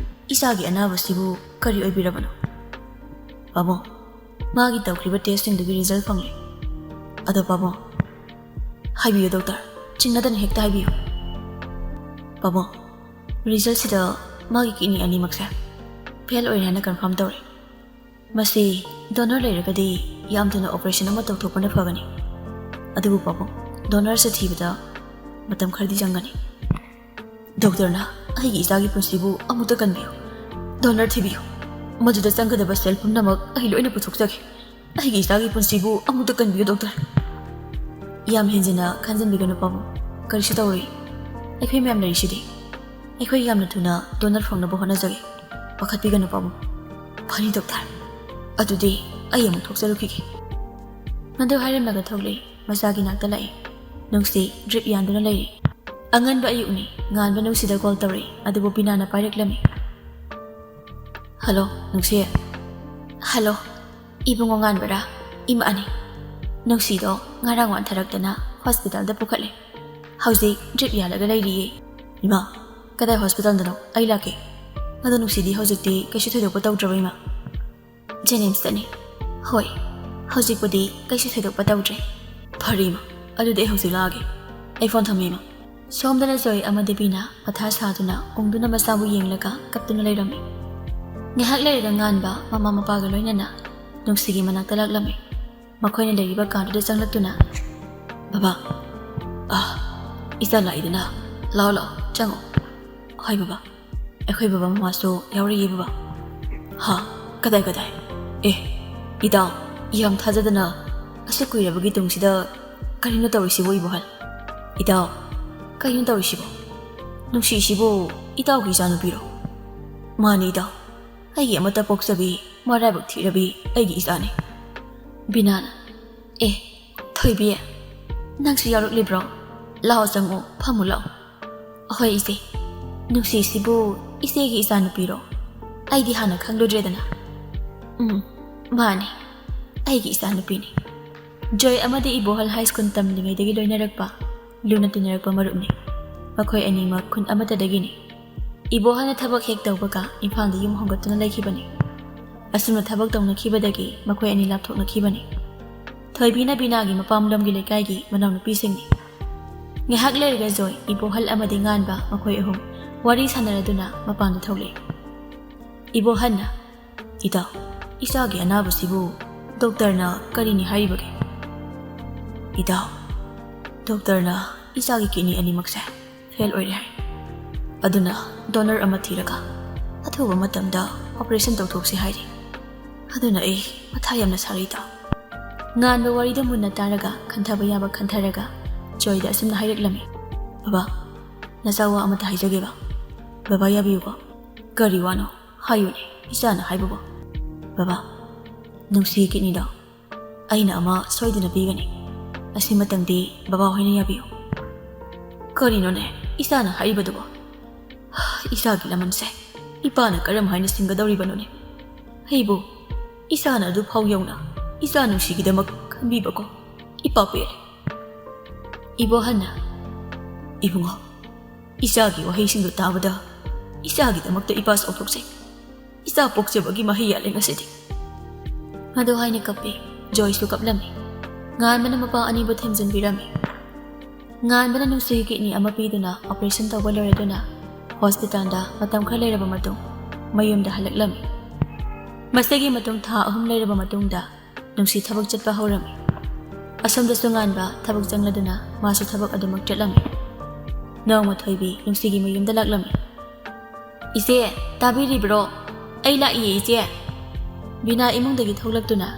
ꯏꯆꯥꯒꯤ ꯑꯅꯥꯕꯁꯤꯕꯨ ꯀꯔꯤ ꯑꯣꯏꯕꯤꯔꯕꯅꯣ?" "ꯄꯥꯕꯨꯡ, ꯃꯥꯒꯤ ꯇꯧꯈ꯭ꯔꯤꯕ ꯇꯦꯁꯁꯤꯡꯗꯨꯒꯤ ꯔꯤꯖꯜ ꯐꯪꯂꯦ꯫ ꯑꯗꯣ ꯄꯥꯕꯨꯡ"꯫ "ꯍꯥꯏꯕꯤꯌꯨ ꯗꯣꯛꯇꯔ, ꯆꯤꯡꯅꯗꯅ ꯍꯦꯛꯇ ꯍꯥꯏꯕꯤꯌꯨ"꯫ "ꯄꯥꯕꯨꯡ, ꯔꯤꯖꯜꯁꯤꯗ ꯃꯥꯒꯤ ꯀꯤꯗꯅꯤ ꯑꯅꯤꯃꯛꯁꯦ ꯐꯦꯜ ꯑꯣꯏꯔꯦ ꯍꯥꯏꯅ ꯀꯟꯐꯥꯔꯝ ꯇꯧꯔꯦ꯫ ꯃꯁꯤ ꯗꯣꯅꯔ ꯂꯩꯔꯒꯗꯤ ꯌꯥꯝ ꯊꯨꯅ ꯑꯣꯄꯔꯦꯁꯟ ꯑꯃ ꯇꯧꯊꯣꯛꯄꯅ ꯐꯒꯅꯤ꯫ ꯑꯗꯨꯕꯨ ꯄꯥꯕꯨꯡ, ꯗꯣꯅꯔꯁꯦ ꯊꯤꯕꯗ ꯃꯇꯝ ꯈꯔꯗꯤ ꯆꯪꯒꯅꯤ"꯫ "ꯗꯣꯛꯇꯔꯅ ꯑꯩꯒꯤ ꯏꯆꯥꯒꯤ ꯄꯨꯟꯁꯤꯕꯨ ꯑꯃꯨꯛꯇ ꯀꯟꯕꯤꯌꯨ꯫ ꯗꯣꯅꯔ ꯊꯤꯕꯤꯌꯨ꯫ ꯃꯗꯨꯗ ꯆꯪꯒꯗꯕ ꯁꯦꯜ ꯄꯨꯝꯅꯃꯛ ꯑꯩ ꯂꯣꯏꯅ ꯄꯨꯊꯣꯛꯆꯒꯦ꯫ ꯑꯩꯒꯤ ꯏꯆꯥꯒꯤ ꯄꯨꯟꯁꯤꯕꯨ ꯑꯃꯨꯛꯇ ꯀꯟꯕꯤꯌꯨ ꯗꯣꯛꯇꯔ"꯫ "ꯌꯥꯝ ꯍꯦꯟꯖꯤꯟꯅ ꯈꯟꯖꯤꯟꯕꯤꯒꯅꯨ ꯄꯥꯕꯨꯡ, ꯀꯔꯤꯁꯨ ꯇꯧꯔꯣꯏ꯫ ꯑꯩꯈꯣꯏ ꯃꯌꯥꯝ ꯂꯩꯔꯤꯁꯤꯗꯤ꯫ ꯑꯩꯈꯣꯏ ꯌꯥꯝꯅ ꯊꯨꯅ ꯗꯣꯅꯔ ꯐꯪꯅꯕ ꯍꯣꯠꯅꯖꯒꯦ꯫ ꯄꯥꯈꯠꯄꯤꯒꯅꯨ ꯄꯥꯕꯨꯡ"꯫ "ꯐꯅꯤ ꯗꯣꯛꯇꯔ꯫ ꯑꯗꯨꯗꯤ ꯑꯩ ꯑꯃꯨꯛ ꯊꯣꯛꯆꯔꯨꯈꯤꯒꯦ"꯫ ꯃꯗꯨ ꯍꯥꯏꯔꯝꯂꯒ ꯊꯣꯛꯂꯛꯏ꯫ ꯃꯆꯥꯒꯤ ꯅꯥꯛꯇ ꯂꯥꯛꯏ꯫ ꯅꯨꯡꯁꯤ ꯗ꯭ꯔꯤꯞ ꯌꯥꯟꯗꯨꯅ ꯂꯩꯔꯤ꯫ ꯑꯉꯟꯕ ꯑꯌꯨꯛꯅꯤ꯫ ꯉꯥꯟꯕ ꯅꯨꯡꯁꯤꯗ ꯀꯣꯜ ꯇꯧꯔꯛꯏ꯫ ꯑꯗꯨꯕꯨ ꯕꯤꯅꯥꯅ ꯄꯥꯏꯔꯛꯂꯝꯃꯤ꯫ "ꯍꯜꯂꯣ, ꯅꯨꯡꯁꯤ"꯫ "ꯍꯜꯂꯣ꯫ ꯏꯕꯨꯡꯉꯣ ꯉꯥꯟꯕꯔꯥ?" "ꯏꯃꯥꯅꯤ꯫ ꯅꯨꯡꯁꯤꯗꯣ ꯉꯔꯥꯡ ꯋꯥꯟꯊꯔꯛꯇꯅ ꯍꯣꯁꯄꯤꯇꯥꯜꯗ ꯄꯨꯈꯠꯂꯦ꯫ ꯍꯧꯖꯤꯛ ꯗ꯭ꯔꯤꯞ ꯌꯥꯜꯂꯒ ꯂꯩꯔꯤꯌꯦ"꯫ "ꯏꯃꯥ, ꯀꯗꯥꯏ ꯍꯣꯁꯄꯤꯇꯥꯜꯗꯅꯣ? ꯑꯩ ꯂꯥꯛꯀꯦ"꯫ "ꯑꯗꯣ ꯅꯨꯡꯁꯤꯗꯤ ꯍꯧꯖꯤꯛꯇꯤ ꯀꯩꯁꯨ ꯊꯣꯏꯗꯣꯛꯄ ꯇꯧꯗ꯭ꯔꯕ ꯏꯃꯥ?" "ꯖꯦꯅꯤꯝꯁꯇꯅꯤ"꯫ "ꯍꯣꯏ, ꯍꯧꯖꯤꯛꯄꯨꯗꯤ ꯀꯩꯁꯨ ꯊꯣꯏꯗꯣꯛꯄ ꯇꯧꯗ꯭ꯔꯦ"꯫ "ꯐꯔꯦ ꯏꯃꯥ, ꯑꯗꯨꯗꯤ ꯑꯩ ꯍꯧꯖꯤꯛ ꯂꯥꯛꯑꯒꯦ꯫ ꯑꯩ ꯐꯣꯟ ꯊꯝꯃꯦ ꯏꯃꯥ"꯫ ꯁꯣꯝꯗꯅ ꯖꯣꯏ ꯑꯃꯗꯤ ꯕꯤꯅꯥ ꯃꯊꯥ ꯁꯥꯗꯨꯅ ꯎꯪꯗꯨꯅ ꯃꯆꯥꯕꯨ ꯌꯦꯡꯂꯒ ꯀꯞꯇꯨꯅ ꯂꯩꯔꯝꯃꯤ꯫ ꯉꯥꯏꯍꯥꯛ ꯂꯩꯔꯒ ꯉꯥꯟꯕ ꯃꯃꯥ ꯃꯄꯥꯒ ꯂꯣꯏꯅꯅ ꯅꯨꯡꯁꯤꯒꯤ ꯃꯅꯥꯛꯇ ꯂꯥꯛꯂꯝꯃꯤ꯫ ꯃꯈꯣꯏꯅ ꯂꯩꯔꯤꯕ ꯀꯥꯗꯨꯗ ꯆꯪꯂꯛꯇꯨꯅ, "ꯕꯕꯥ, ꯑꯥ, ꯏꯆꯥ ꯂꯥꯛꯏꯗꯅ, ꯂꯥꯛꯑꯣ, ꯂꯥꯛꯑꯣ, ꯆꯪꯉꯣ꯫ ꯍꯣꯏ ꯕꯕꯥ"꯫ ꯑꯩꯈꯣꯏ ꯕꯕꯥ ꯃꯃꯥꯁꯨ ꯌꯥꯎꯔꯛꯏ ꯕꯕꯥ꯫ ꯍꯥ? ꯀꯗꯥꯏ ꯀꯗꯥꯏ? ꯑꯦ, ꯏꯇꯥꯎ, ꯌꯥꯝ ꯊꯥꯖꯗꯅ ꯑꯁꯨꯛ ꯀꯨꯏꯔꯕꯒꯤ ꯇꯨꯡꯁꯤꯗ ꯀꯔꯤꯅꯣ ꯇꯧꯔꯤꯁꯤꯕꯨ ꯏꯕꯣꯍꯜ? ꯏꯇꯥꯎ, ꯀꯔꯤꯅꯣ ꯇꯧꯔꯤꯁꯤꯕꯨ? ꯅꯨꯡꯁꯤꯁꯤꯕꯨ ꯏꯇꯥꯎꯒꯤ ꯏꯆꯥꯅꯨꯄꯤꯔꯣ? ꯃꯥꯅꯤ ꯏꯇꯥꯎ, ꯑꯩꯒꯤ ꯑꯃꯠꯇ ꯄꯣꯛꯆꯕꯤ, ꯃꯔꯥꯏꯕꯛ ꯊꯤꯔꯕꯤ ꯑꯩꯒꯤ ꯏꯆꯥꯅꯤ꯫ ꯕꯤꯅꯥꯅ, ꯑꯦ, ꯊꯣꯏꯕꯤ, ꯅꯪꯁꯨ ꯌꯥꯎꯔꯛꯂꯤꯕ꯭ꯔꯣ? ꯂꯥꯛꯑꯣ, ꯆꯪꯉꯣ, ꯐꯝꯃꯨ ꯂꯥꯛꯑꯣ꯫ ꯑꯍꯣꯏ ꯏꯆꯦ, ꯅꯨꯡꯁꯤꯁꯤꯕꯨ ꯏꯆꯦꯒꯤ ꯏꯆꯥꯅꯨꯄꯤꯔꯣ? ꯑꯩꯗꯤ ꯍꯥꯟꯅ ꯈꯪꯂꯨꯗ꯭ꯔꯦꯗꯅ꯫ ꯎꯝ, ꯃꯥꯅꯤ, ꯑꯩꯒꯤ ꯏꯆꯥꯅꯨꯄꯤꯅꯤ꯫ ꯖꯣꯏ ꯑꯃꯗꯤ ꯏꯕꯣꯍꯜ ꯍꯥꯏ ꯁ꯭ꯀꯨꯜ ꯇꯝꯂꯤꯉꯩꯗꯒꯤ ꯂꯣꯏꯅꯔꯛꯄ, ꯂꯨꯅ ꯇꯤꯟꯅꯔꯛꯄ ꯃꯔꯨꯞꯅꯤ꯫ ꯃꯈꯣꯏ ꯑꯅꯤꯃꯛ ꯈꯨꯟ ꯑꯃꯠꯇꯗꯒꯤꯅꯤ꯫ ꯏꯕꯣꯍꯜꯅ ꯊꯕꯛ ꯍꯦꯛ ꯇꯧꯕꯒ ꯏꯝꯐꯥꯜꯗ ꯌꯨꯝ ꯍꯣꯡꯒꯠꯇꯨꯅ ꯂꯩꯈꯤꯕꯅꯤ꯫ ꯑꯁꯨꯝꯅ ꯊꯕꯛ ꯇꯧꯅꯈꯤꯕꯗꯒꯤ ꯃꯈꯣꯏ ꯑꯅꯤ ꯂꯥꯞꯊꯣꯛꯅꯈꯤꯕꯅꯤ꯫ ꯊꯣꯏꯕꯤꯅ ꯕꯤꯅꯥꯒꯤ ꯃꯄꯥꯝꯂꯣꯝꯒꯤ ꯂꯩꯀꯥꯏꯒꯤ ꯃꯅꯥꯎꯅꯨꯄꯤꯁꯤꯡꯅꯤ꯫ ꯉꯥꯏꯍꯥꯛ ꯂꯩꯔꯒ ꯖꯣꯏ, ꯏꯕꯣꯍꯜ ꯑꯃꯗꯤ ꯉꯥꯟꯕ ꯃꯈꯣꯏ ꯑꯍꯨꯝ ꯋꯥꯔꯤ ꯁꯥꯟꯅꯔꯗꯨꯅ ꯃꯄꯥꯟꯗ ꯊꯣꯛꯂꯛꯏ꯫ ꯏꯕꯣꯍꯜꯅ, "ꯏꯇꯥꯎ, ꯏꯆꯥꯒꯤ ꯑꯅꯥꯕꯁꯤꯕꯨ ꯗꯣꯛꯇꯔꯅ ꯀꯔꯤꯅꯤ ꯍꯥꯏꯔꯤꯕꯒꯦ?" "ꯏꯇꯥꯎ, ꯗꯣꯛꯇꯔꯅ ꯏꯆꯥꯒꯤ ꯀꯤꯗꯅꯤ ꯑꯅꯤꯃꯛꯁꯦ ꯐꯦꯜ ꯑꯣꯏꯔꯦ ꯍꯥꯏ꯫ ꯑꯗꯨꯅ ꯗꯣꯅꯔ ꯑꯃ ꯊꯤꯔꯒ ꯑꯊꯨꯕ ꯃꯇꯝꯗ ꯑꯣꯄꯔꯦꯁꯟ ꯇꯧꯊꯣꯛꯁꯤ ꯍꯥꯏꯔꯤ꯫ ꯑꯗꯨꯅ ꯑꯩ ꯃꯊꯥ ꯌꯥꯝꯅ ꯁꯥꯔꯦ ꯏꯇꯥꯎ꯫" ꯉꯥꯟꯕ ꯋꯥꯔꯤꯗ ꯃꯨꯟꯅ ꯇꯥꯔꯒ ꯈꯟꯊꯕ ꯌꯥꯕ ꯈꯟꯊꯔꯒ ꯖꯣꯏꯗ ꯑꯁꯨꯝꯅ ꯍꯥꯏꯔꯛꯂꯝꯃꯤ, "ꯕꯕꯥ, ꯅꯆꯥ ꯋꯥ ꯑꯃꯇ ꯍꯥꯏꯖꯒꯦꯕ꯫ ꯕꯕꯥ ꯌꯥꯕꯤꯌꯨꯀꯣ꯫" "ꯀꯔꯤ ꯋꯥꯅꯣ? ꯍꯥꯏꯌꯨꯅꯦ, ꯏꯆꯥꯅ ꯍꯥꯏꯕꯕꯨ꯫" "ꯕꯕꯥ, ꯅꯨꯡꯁꯤꯒꯤ ꯀꯤꯗꯅꯤꯗꯣ ꯑꯩꯅ ꯑꯃ ꯁꯣꯏꯗꯅ ꯄꯤꯒꯅꯤ꯫ ꯑꯁꯤꯃꯇꯪꯗꯤ ꯕꯕꯥ ꯍꯣꯏꯅ ꯌꯥꯕꯤꯌꯨ꯫" "ꯀꯔꯤꯅꯣꯅꯦ ꯏꯆꯥꯅ ꯍꯥꯏꯔꯤꯕꯗꯨꯕꯣ? ꯏꯆꯥꯒꯤ ꯂꯃꯟꯁꯦ ꯏꯄꯥꯅ ꯀꯔꯝ ꯍꯥꯏꯅ ꯁꯤꯡꯒꯗꯧꯔꯤꯕꯅꯣꯅꯦ? ꯑꯩꯕꯨ ꯏꯆꯥꯅ ꯑꯗꯨ ꯐꯥꯎ ꯌꯧꯅ ꯏꯆꯥ ꯅꯨꯡꯁꯤꯒꯤꯗꯃꯛ ꯈꯟꯕꯤꯕꯀꯣ ꯏꯄꯥ ꯄꯦꯜꯂꯦ꯫" ꯏꯕꯣꯍꯜꯅ, "ꯏꯕꯨꯡꯉꯣ, ꯏꯆꯥꯒꯤ ꯋꯥꯍꯩꯁꯤꯡꯗꯨ ꯇꯥꯕꯗ ꯏꯆꯥꯒꯤꯗꯃꯛꯇ ꯏꯄꯥ ꯆꯥꯎꯊꯣꯛꯆꯩ꯫ ꯏꯆꯥ ꯄꯣꯛꯆꯕꯒꯤ ꯃꯍꯩ ꯌꯥꯜꯂꯦ ꯉꯁꯤꯗꯤ꯫" ꯑꯗꯨ ꯍꯥꯏꯅ ꯀꯞꯄꯤ꯫ ꯖꯣꯏꯁꯨ ꯀꯞꯂꯝꯃꯤ꯫ ꯉꯥꯟꯕꯅ ꯃꯄꯥ ꯑꯅꯤꯕꯨ ꯊꯦꯝꯖꯤꯟꯕꯤꯔꯝꯃꯤ꯫ ꯉꯥꯟꯕꯅ ꯅꯨꯡꯁꯤꯒꯤ ꯀꯤꯗꯅꯤ ꯑꯃ ꯄꯤꯗꯨꯅ ꯑꯣꯄꯔꯦꯁꯟ ꯇꯧꯕ ꯂꯣꯏꯔꯗꯨꯅ ꯍꯣꯁꯄꯤꯇꯥꯜꯗ ꯃꯇꯝ ꯈꯔ ꯂꯩꯔꯕ ꯃꯇꯨꯡ ꯃꯌꯨꯝꯗ ꯍꯜꯂꯛꯂꯝꯃꯤ꯫ ꯃꯁꯤꯒꯤ ꯃꯇꯨꯡ ꯊꯥ ꯑꯍꯨꯝ ꯂꯩꯔꯕ ꯃꯇꯨꯡꯗ ꯅꯨꯡꯁꯤ ꯊꯕꯛ ꯆꯠꯄ ꯍꯧꯔꯝꯃꯤ꯫ ꯑꯁꯣꯝꯗꯁꯨ ꯉꯥꯟꯕ ꯊꯕꯛ ꯆꯪꯂꯗꯨꯅ ꯃꯥꯁꯨ ꯊꯕꯛ ꯑꯗꯨꯃꯛ ꯆꯠꯂꯝꯃꯤ꯫ ꯅꯣꯡꯃ ꯊꯣꯏꯕꯤ ꯅꯨꯡꯁꯤꯒꯤ ꯃꯌꯨꯝꯗ ꯂꯥꯛꯂꯝꯃꯤ꯫ "ꯏꯆꯦ, ꯇꯥꯕꯤꯔꯤꯕ꯭ꯔꯣ? ꯑꯩ ꯂꯥꯛꯏꯌꯦ, ꯏꯆꯦ!" ꯕꯤꯅꯥ ꯏꯃꯨꯡꯗꯒꯤ ꯊꯣꯛꯂꯛꯇꯨꯅ,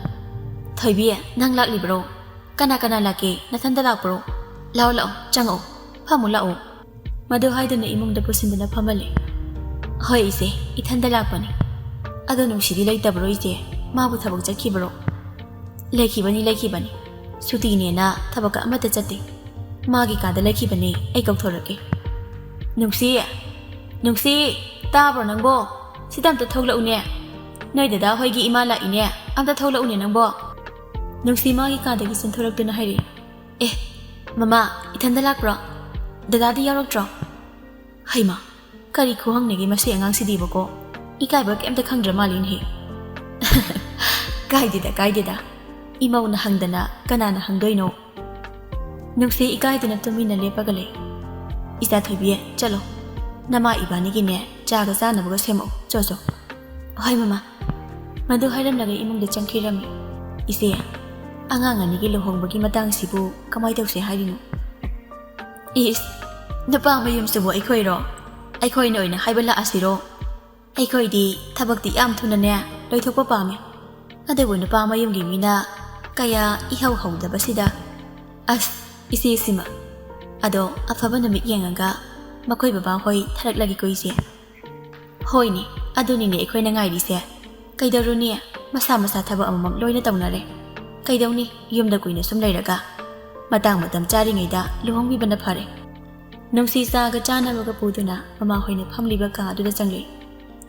"ꯊꯣꯏꯕꯤ, ꯅꯪ ꯂꯥꯛꯂꯤꯕ꯭ꯔꯣ? ꯀꯅꯥ ꯀꯅꯥ ꯂꯥꯛꯀꯦ? ꯅꯊꯟꯇ ꯂꯥꯛꯄ꯭ꯔꯣ? ꯂꯥꯛꯑꯣ, ꯂꯥꯛꯑꯣ, ꯆꯪꯉꯛꯑꯣ, ꯐꯝꯃꯨ ꯂꯥꯛꯑꯣ꯫" ꯃꯗꯨ ꯍꯥꯏꯗꯨꯅ ꯏꯃꯨꯡꯗ ꯄꯨꯁꯤꯟꯗꯨꯅ ꯐꯝꯍꯜꯂꯦ꯫ "ꯍꯣꯏ ꯏꯆꯦ, ꯏꯊꯟꯇ ꯂꯥꯛꯄꯅꯤ꯫ ꯑꯗꯣ ꯅꯨꯡꯁꯤꯗꯤ ꯂꯩꯇꯕ꯭ꯔꯣ ꯏꯆꯦ? ꯃꯥꯕꯨ ꯊꯕꯛ ꯆꯠꯈꯤꯕ꯭ꯔꯣ?" "ꯂꯩꯈꯤꯕꯅꯤ, ꯂꯩꯈꯤꯕꯅꯤ꯫ ꯁꯨꯇꯤꯅꯦꯅ ꯊꯕꯛꯀ ꯑꯃꯠꯇ ꯆꯠꯇꯦ꯫ ꯃꯥꯒꯤ ꯀꯥꯗ ꯂꯩꯈꯤꯕꯅꯤ, ꯑꯩ ꯀꯧꯊꯣꯔꯛꯀꯦ꯫ ꯅꯨꯡꯁꯤ! ꯅꯨꯡꯁꯤ! ꯇꯥꯕ꯭ꯔꯣ ꯅꯪꯕꯣ? ꯁꯤꯗ ꯑꯝꯇ ꯊꯣꯛꯂꯛꯎꯅꯦ꯫ ꯅꯣꯏ ꯗꯗꯥ ꯍꯣꯏꯒꯤ ꯏꯃꯥ ꯂꯥꯛꯏꯅꯦ, ꯑꯝꯇ ꯊꯣꯛꯂꯛꯎꯅꯦ ꯅꯪꯕꯣ꯫" ꯅꯨꯡꯁꯤ ꯃꯥꯒꯤ ꯀꯥꯗꯒꯤ ꯆꯦꯟꯊꯣꯔꯛꯇꯨꯅ ꯍꯥꯏꯔꯛꯏ, "ꯑꯦ, ꯃꯃꯥ, ꯏꯊꯟꯗ ꯂꯥꯛꯄ꯭ꯔꯣ? ꯗꯗꯥꯗꯤ ꯌꯥꯎꯔꯛꯇ꯭ꯔꯣ?" ꯍꯩꯃꯥ, ꯀꯔꯤ ꯈꯨꯍꯪꯅꯤꯒꯦ ꯃꯁꯤ ꯑꯉꯥꯡꯁꯤꯗꯤꯕꯀꯣ? ꯏꯀꯥꯏꯕ ꯀꯩꯝꯇ ꯈꯪꯗ꯭ꯔ ꯃꯥꯜꯂꯤꯅꯦꯍꯦ꯫ "ꯀꯥꯏꯗꯦꯗ, ꯀꯥꯏꯗꯦꯗ꯫ ꯏꯃꯧꯅ ꯍꯪꯗꯅ ꯀꯅꯥꯅ ꯍꯪꯗꯣꯏꯅꯣ?" ꯅꯨꯡꯁꯤ ꯏꯀꯥꯏꯗꯨꯅ ꯇꯨꯃꯤꯟꯅ ꯂꯦꯞꯄꯒ ꯂꯩ꯫ "ꯏꯆꯥ ꯊꯣꯏꯕꯤ, ꯆꯠꯂꯣ꯫ ꯅꯃꯥ ꯏꯕꯥꯅꯤꯒꯤꯅꯦ ꯆꯥꯒ ꯆꯥꯅꯕꯒ ꯁꯦꯝꯃꯛꯑꯣ꯫ ꯆꯣ, ꯆꯣ꯫" "ꯍꯣꯏ, ꯃꯃꯥ꯫" ꯃꯗꯨ ꯍꯥꯏꯔꯝꯂꯒ ꯏꯃꯨꯡꯗ ꯆꯪꯈꯤꯔꯝꯃꯤ꯫ "ꯏꯆꯦ, ꯑꯉꯥꯡ ꯑꯅꯤꯒꯤ ꯂꯨꯍꯣꯡꯕꯒꯤ ꯃꯇꯥꯡꯁꯤꯕꯨ ꯀꯃꯥꯏ ꯇꯧꯁꯦ ꯍꯥꯏꯔꯤꯅꯣ?" "ꯏꯁ, ꯅꯨꯄꯥ ꯃꯌꯨꯝꯁꯤꯕꯨ ꯑꯩꯈꯣꯏꯔꯣ? ꯑꯩꯈꯣꯏꯅ ꯑꯣꯏꯅ ꯍꯥꯏꯕ ꯂꯥꯛꯑꯁꯤꯔꯣ? ꯑꯩꯈꯣꯏꯗꯤ ꯊꯕꯛꯇꯤ ꯌꯥꯝ ꯊꯨꯅꯅꯦ ꯂꯣꯏꯊꯣꯛꯄ ꯄꯥꯝꯃꯤ꯫ ꯑꯗꯨꯕꯨ ꯅꯨꯄꯥ ꯃꯌꯨꯝꯒꯤ ꯃꯤꯅ ꯀꯌꯥ ꯏꯍꯧ ꯍꯧꯗꯕꯁꯤꯗ꯫" "ꯑꯁ, ꯏꯆꯦ ꯁꯤꯃ꯫ ꯑꯗꯣ ꯑꯐꯕ ꯅꯨꯃꯤꯠ ꯌꯦꯡꯉꯒ ꯃꯈꯣꯏ ꯕꯕꯥꯍꯣꯏ ꯊꯥꯔꯛꯂꯒꯦꯀꯣ ꯏꯆꯦ꯫" "ꯍꯣꯏꯅꯦ, ꯑꯗꯨꯅꯤꯅꯦ ꯑꯩꯈꯣꯏꯅ ꯉꯥꯏꯔꯤꯁꯦ꯫ ꯀꯩꯗꯧꯔꯨꯅꯤ, ꯃꯁꯥ ꯃꯁꯥ ꯊꯕꯛ ꯑꯃꯃꯝ ꯂꯣꯏꯅ ꯇꯧꯅꯔꯦ꯫ ꯀꯩꯗꯧꯅꯤ ꯌꯨꯝꯗ ꯀꯨꯏꯅ ꯁꯨꯝ ꯂꯩꯔꯒ? ꯃꯇꯥꯡ ꯃꯇꯝ ꯆꯥꯔꯤꯉꯩꯗ ꯂꯨꯍꯣꯡꯕꯤꯕꯅ ꯐꯔꯦ꯫" ꯅꯨꯡꯁꯤ ꯆꯥꯒ ꯆꯥꯅꯕꯒ ꯄꯨꯗꯨꯅ ꯃꯃꯥꯍꯣꯏꯅ ꯐꯝꯂꯤꯕ ꯀꯥ ꯑꯗꯨꯗ ꯆꯪꯂꯛꯏ꯫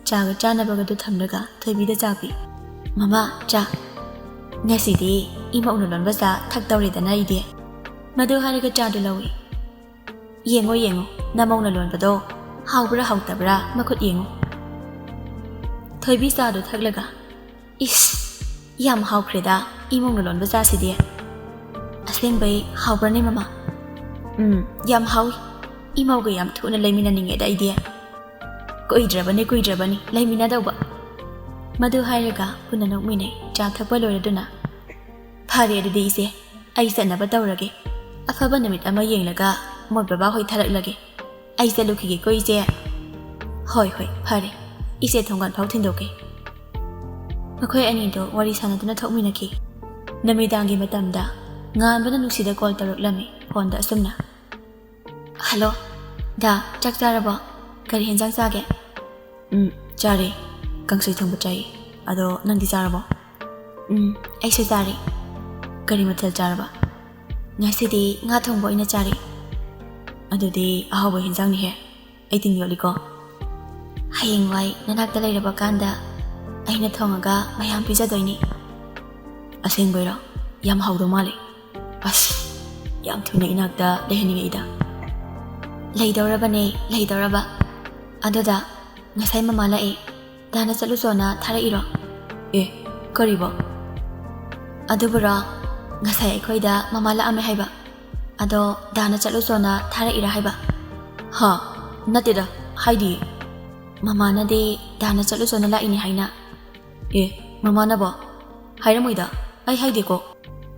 ꯆꯥꯒ ꯆꯥꯅꯕꯒꯗꯨ ꯊꯝꯂꯒ ꯊꯣꯏꯕꯤꯗ ꯆꯥ ꯄꯤ꯫ "ꯃꯃꯥ, ꯆꯥ꯫ ꯉꯁꯤꯗꯤ ꯏꯃꯧꯅ ꯂꯣꯟꯕ ꯆꯥ ꯊꯛꯇꯧꯔꯦꯗꯅ ꯑꯩꯗꯤ꯫" ꯃꯗꯨ ꯍꯥꯏꯔꯒ ꯆꯥꯗꯨ ꯂꯧꯏ꯫ "ꯌꯦꯡꯉꯣ, ꯌꯦꯡꯉꯣ, ꯅꯃꯧꯅ ꯂꯣꯟꯕꯗꯣ ꯍꯥꯎꯕ꯭ꯔꯥ ꯍꯥꯎꯇꯕ꯭ꯔꯥ ꯃꯈꯨꯠ ꯌꯦꯡꯉꯣ꯫" ꯊꯣꯏꯕꯤ ꯆꯥꯗꯨ ꯊꯛꯂꯒ, "ꯏꯁ, ꯌꯥꯝ ꯍꯥꯎꯈ꯭ꯔꯦꯗ ꯏꯃꯧꯅ ꯂꯣꯟꯕ ꯆꯥꯁꯤꯗꯤ꯫ ꯑꯁꯦꯡꯕꯩ ꯍꯥꯎꯕ꯭ꯔꯅꯦ ꯃꯃꯥ?" "ꯎꯝ, ꯌꯥꯝ ꯍꯥꯎꯏ꯫ ꯏꯃꯧꯒ ꯌꯥꯝ ꯊꯨꯅ ꯂꯩꯃꯤꯟꯅꯅꯤꯡꯉꯦꯗ ꯑꯩꯗꯤ꯫ ꯀꯨꯏꯗ꯭ꯔꯕꯅꯤ, ꯀꯨꯏꯗ꯭ꯔꯕꯅꯤ ꯂꯩꯃꯤꯟꯅꯗꯧꯕ꯫" ꯃꯗꯨ ꯍꯥꯏꯔꯒ ꯄꯨꯟꯅ ꯅꯣꯛꯃꯤꯟꯅꯩ꯫ ꯆꯥ ꯊꯛꯄ ꯂꯣꯏꯔꯗꯨꯅ, "ꯐꯔꯦ ꯑꯗꯨꯗꯤ ꯏꯆꯦ, ꯑꯩ ꯆꯠꯅꯕ ꯇꯧꯔꯒꯦ꯫ ꯑꯐꯕ ꯅꯨꯃꯤꯠ ꯑꯃ ꯌꯦꯡꯂꯒ ꯃꯣꯏ ꯕꯕꯥꯍꯣꯏ ꯊꯥꯔꯛꯂꯒꯦ꯫ ꯑꯩ ꯆꯠꯂꯨꯈꯤꯒꯦꯀꯣ ꯏꯆꯦ꯫" "ꯍꯣꯏ, ꯍꯣꯏ, ꯐꯔꯦ꯫ ꯏꯆꯦ ꯊꯣꯡꯒꯥꯟ ꯐꯥꯎ ꯊꯤꯟꯗꯣꯛꯀꯦ"꯫ ꯃꯈꯣꯏ ꯑꯅꯤꯗꯣ ꯋꯥꯔꯤ ꯁꯥꯟꯅꯗꯨꯅ ꯊꯣꯛꯃꯤꯟꯅꯈꯤ꯫ ꯅꯨꯃꯤꯗꯥꯡꯒꯤ ꯃꯇꯝꯗ ꯉꯥꯟꯕꯅ ꯅꯨꯡꯁꯤꯗ ꯀꯣꯜ ꯇꯧꯔꯛꯂꯝꯃꯤ ꯐꯣꯟꯗ ꯑꯁꯨꯝꯅ꯫ "ꯍꯜꯂꯣ, ꯗꯥ, ꯆꯥꯛ ꯆꯥꯔꯕꯣ? ꯀꯔꯤ ꯍꯦꯟꯖꯥꯡ ꯆꯥꯒꯦ?" "ꯎꯝ, ꯆꯥꯔꯦ꯫ ꯀꯥꯡꯁꯣꯏ ꯊꯣꯡꯕ ꯆꯥꯏ꯫ ꯑꯗꯣ ꯅꯪꯗꯤ ꯆꯥꯔꯕꯣ?" "ꯎꯝ, ꯑꯩꯁꯨ ꯆꯥꯔꯦ"꯫ "ꯀꯔꯤ ꯃꯊꯦꯜ ꯆꯥꯔꯕ?" "ꯉꯁꯤꯗꯤ ꯉꯥ ꯊꯣꯡꯕ ꯑꯣꯏꯅ ꯆꯥꯔꯦ"꯫ "ꯑꯗꯨꯗꯤ ꯑꯍꯥꯎꯕ ꯍꯦꯟꯖꯥꯡꯅꯤꯍꯦ꯫ ꯑꯩ ꯇꯤꯟ ꯌꯣꯠꯂꯤꯀꯣ"꯫ "ꯍꯌꯦꯡꯋꯥꯏ ꯅꯅꯥꯛꯇ ꯂꯩꯔꯕ ꯀꯥꯟꯗ ꯑꯩꯅ ꯊꯣꯡꯉꯒ ꯃꯌꯥꯝ ꯄꯤꯖꯗꯣꯏꯅꯤ"꯫ "ꯑꯁꯦꯡꯕꯩꯔꯣ? ꯌꯥꯝ ꯍꯥꯎꯗꯧ ꯃꯥꯜꯂꯦ꯫ ꯑꯁ, ꯌꯥꯝ ꯊꯨꯅ ꯏꯅꯥꯛꯇ ꯂꯩꯍꯟꯅꯤꯡꯉꯛꯏꯗ"꯫ "ꯂꯩꯗꯧꯔꯕꯅꯦ, ꯂꯩꯗꯧꯔꯕ꯫ ꯑꯗꯨꯗ ꯉꯁꯥꯏ ꯃꯃꯥ ꯂꯥꯛꯑꯦ꯫ ꯗꯥꯅ ꯆꯠꯂꯨꯆꯣꯅ ꯊꯥꯔꯛꯏꯔꯣ?" "ꯑꯦ, ꯀꯔꯤꯕꯣ?" "ꯑꯗꯨꯕꯨꯔꯣ, ꯉꯁꯥꯏ ꯑꯩꯈꯣꯏꯗ ꯃꯃꯥ ꯂꯥꯛꯑꯝꯃꯦ ꯍꯥꯏꯕ꯫ ꯑꯗꯣ ꯗꯥꯅ ꯆꯠꯂꯨꯆꯣꯅ ꯊꯥꯔꯛꯏꯔꯥ ꯍꯥꯏꯕ?" "ꯍꯥ? ꯅꯠꯇꯦꯗ, ꯍꯥꯏꯗꯤ"꯫ "ꯃꯃꯥꯅꯗꯤ ꯗꯥꯅ ꯆꯠꯂꯨꯆꯣꯅ ꯂꯥꯛꯏꯅꯤ ꯍꯥꯏꯅ"꯫ "ꯑꯦ, ꯃꯃꯥꯅꯕꯣ? ꯍꯥꯏꯔꯝꯃꯣꯏꯗ, ꯑꯩ ꯍꯥꯏꯗꯦꯀꯣ"꯫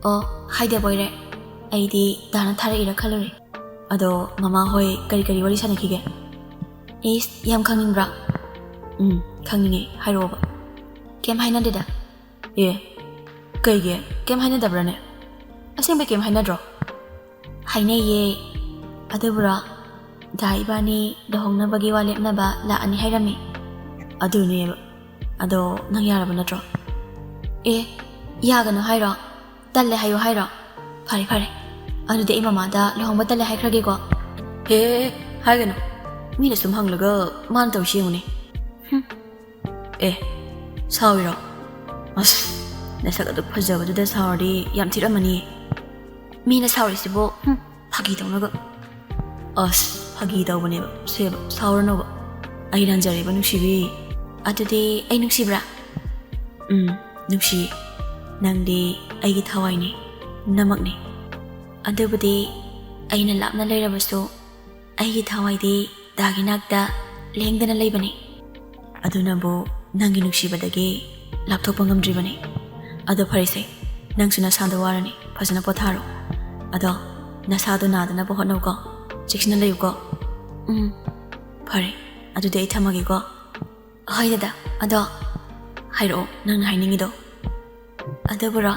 "ꯑꯣ, ꯍꯥꯏꯗꯕꯣꯏꯔꯦ꯫ ꯑꯩꯗꯤ ꯗꯥꯅ ꯊꯥꯔꯛꯏꯔꯥ ꯈꯜꯂꯨꯔꯦ"꯫ "ꯑꯗꯣ ꯃꯃꯥ ꯍꯣꯏ ꯀꯔꯤ ꯀꯔꯤ ꯋꯥꯔꯤ ꯁꯥꯟꯅꯈꯤꯒꯦ?" "ꯏꯁ, ꯌꯥꯝ ꯈꯪꯅꯤꯡꯕ꯭ꯔꯥ?" "ꯎꯝ, ꯈꯪꯅꯤꯡꯉꯦ, ꯍꯥꯏꯔꯛꯑꯣꯕ"꯫ "ꯀꯩꯝ ꯍꯥꯏꯅꯗꯦꯗ"꯫ "ꯑꯦ, ꯀꯩꯒꯤ? ꯀꯩꯝ ꯍꯥꯏꯅꯗꯕ꯭ꯔꯥꯅꯦ? ꯑꯁꯦꯡꯕꯩ ꯀꯩꯝ ꯍꯥꯏꯅꯗ꯭ꯔꯣ?" "ꯍꯥꯏꯅꯩꯌꯦ꯫ ꯑꯗꯨꯕꯨꯔꯣ, ꯗꯥ ꯏꯕꯥꯅꯤ ꯂꯨꯍꯣꯡꯅꯕꯒꯤ ꯋꯥ ꯂꯦꯞꯅꯕ ꯂꯥꯛꯑꯅꯤ ꯍꯥꯏꯔꯝꯃꯤ"꯫ "ꯑꯗꯨꯅꯦꯕ꯫ ꯑꯗꯣ ꯅꯪ ꯌꯥꯔꯕ ꯅꯠꯇ꯭ꯔꯣ?" "ꯑꯦ, ꯌꯥꯒꯅꯨ ꯍꯥꯏꯔꯣ? ꯇꯜꯂꯦ ꯍꯥꯏꯌꯨ ꯍꯥꯏꯔꯣ? ꯐꯔꯦ, ꯐꯔꯦ꯫ ꯑꯗꯨꯗꯤ ꯑꯩ ꯃꯃꯥꯗ ꯂꯨꯍꯣꯡꯕ ꯇꯜꯂꯦ ꯍꯥꯏꯈ꯭ꯔꯒꯦꯀꯣ"꯫ "ꯍꯦ, ꯍꯦ, ꯍꯦ, ꯍꯥꯏꯒꯅꯨ꯫ ꯃꯤꯅ ꯁꯨꯝ ꯍꯪꯂꯒ ꯃꯥꯅ ꯇꯧꯔꯤꯁꯤ ꯌꯦꯡꯉꯨꯅꯦ"꯫ ꯍꯨꯝ꯫ "ꯑꯦ, ꯁꯥꯎꯔꯤꯔꯣ? ꯑꯁ, ꯅꯁꯛ ꯑꯗꯨꯛ ꯐꯖꯕꯗꯨꯗ ꯁꯥꯎꯔꯗꯤ ꯌꯥꯝ ꯊꯤꯔꯝꯃꯅꯤꯌꯦ"꯫ "ꯃꯤꯅ ꯁꯥꯎꯔꯤꯁꯤꯕꯨ, ꯍꯨꯝ, ꯐꯥꯒꯤ ꯇꯧꯅꯕ"꯫ "ꯑꯁ, ꯐꯥꯒꯤ ꯇꯧꯕꯅꯦꯕ, ꯁꯦꯕ, ꯁꯥꯎꯔꯅꯣꯕ꯫ ꯑꯩ ꯂꯥꯟꯖꯔꯦꯕ, ꯅꯨꯡꯁꯤꯕꯤ"꯫ "ꯑꯗꯨꯗꯤ ꯑꯩ ꯅꯨꯡꯁꯤꯕ꯭ꯔꯥ?" "ꯎꯝ, ꯅꯨꯡꯁꯤꯌꯦ꯫ ꯅꯪꯗꯤ ꯑꯩꯒꯤ ꯊꯋꯥꯏꯅꯤ, ꯅꯃꯛꯅꯤ꯫ ꯑꯗꯨꯕꯨꯗꯤ ꯑꯩꯅ ꯂꯥꯞꯅ ꯂꯩꯔꯕꯁꯨ, ꯑꯩꯒꯤ ꯊꯋꯥꯏꯗꯤ ꯗꯥꯒꯤ ꯅꯥꯛꯇ ꯂꯦꯡꯗꯅ ꯂꯩꯕꯅꯤ꯫ ꯑꯗꯨꯅꯕꯨ ꯅꯪꯒꯤ ꯅꯨꯡꯁꯤꯕꯗꯒꯤ ꯂꯥꯞꯊꯣꯛꯄ ꯉꯝꯗ꯭ꯔꯤꯕꯅꯤ꯫ ꯑꯗꯣ ꯐꯔꯦꯁꯦ, ꯅꯪꯁꯨ ꯅꯁꯥꯗꯣ ꯋꯥꯔꯅꯤ, ꯐꯖꯅ ꯄꯣꯊꯥꯔꯣ꯫ ꯑꯗꯣ ꯅꯁꯥꯗꯣ ꯅꯥꯗꯅꯕ ꯍꯣꯠꯅꯧꯀꯣ, ꯆꯦꯛꯁꯤꯟꯅ ꯂꯩꯌꯨꯀꯣ"꯫ "ꯎꯝ, ꯐꯔꯦ"꯫ ꯑꯗꯨꯗꯤ ꯑꯩ ꯊꯝꯃꯒꯦꯀꯣ꯫ ꯍꯣꯏ ꯗꯗꯥ, ꯑꯗꯣ ꯍꯥꯏꯔꯛꯑꯣ, ꯅꯪꯅ ꯍꯥꯏꯅꯤꯡꯉꯤꯗꯣ꯫ ꯑꯗꯨꯕꯨꯔꯣ,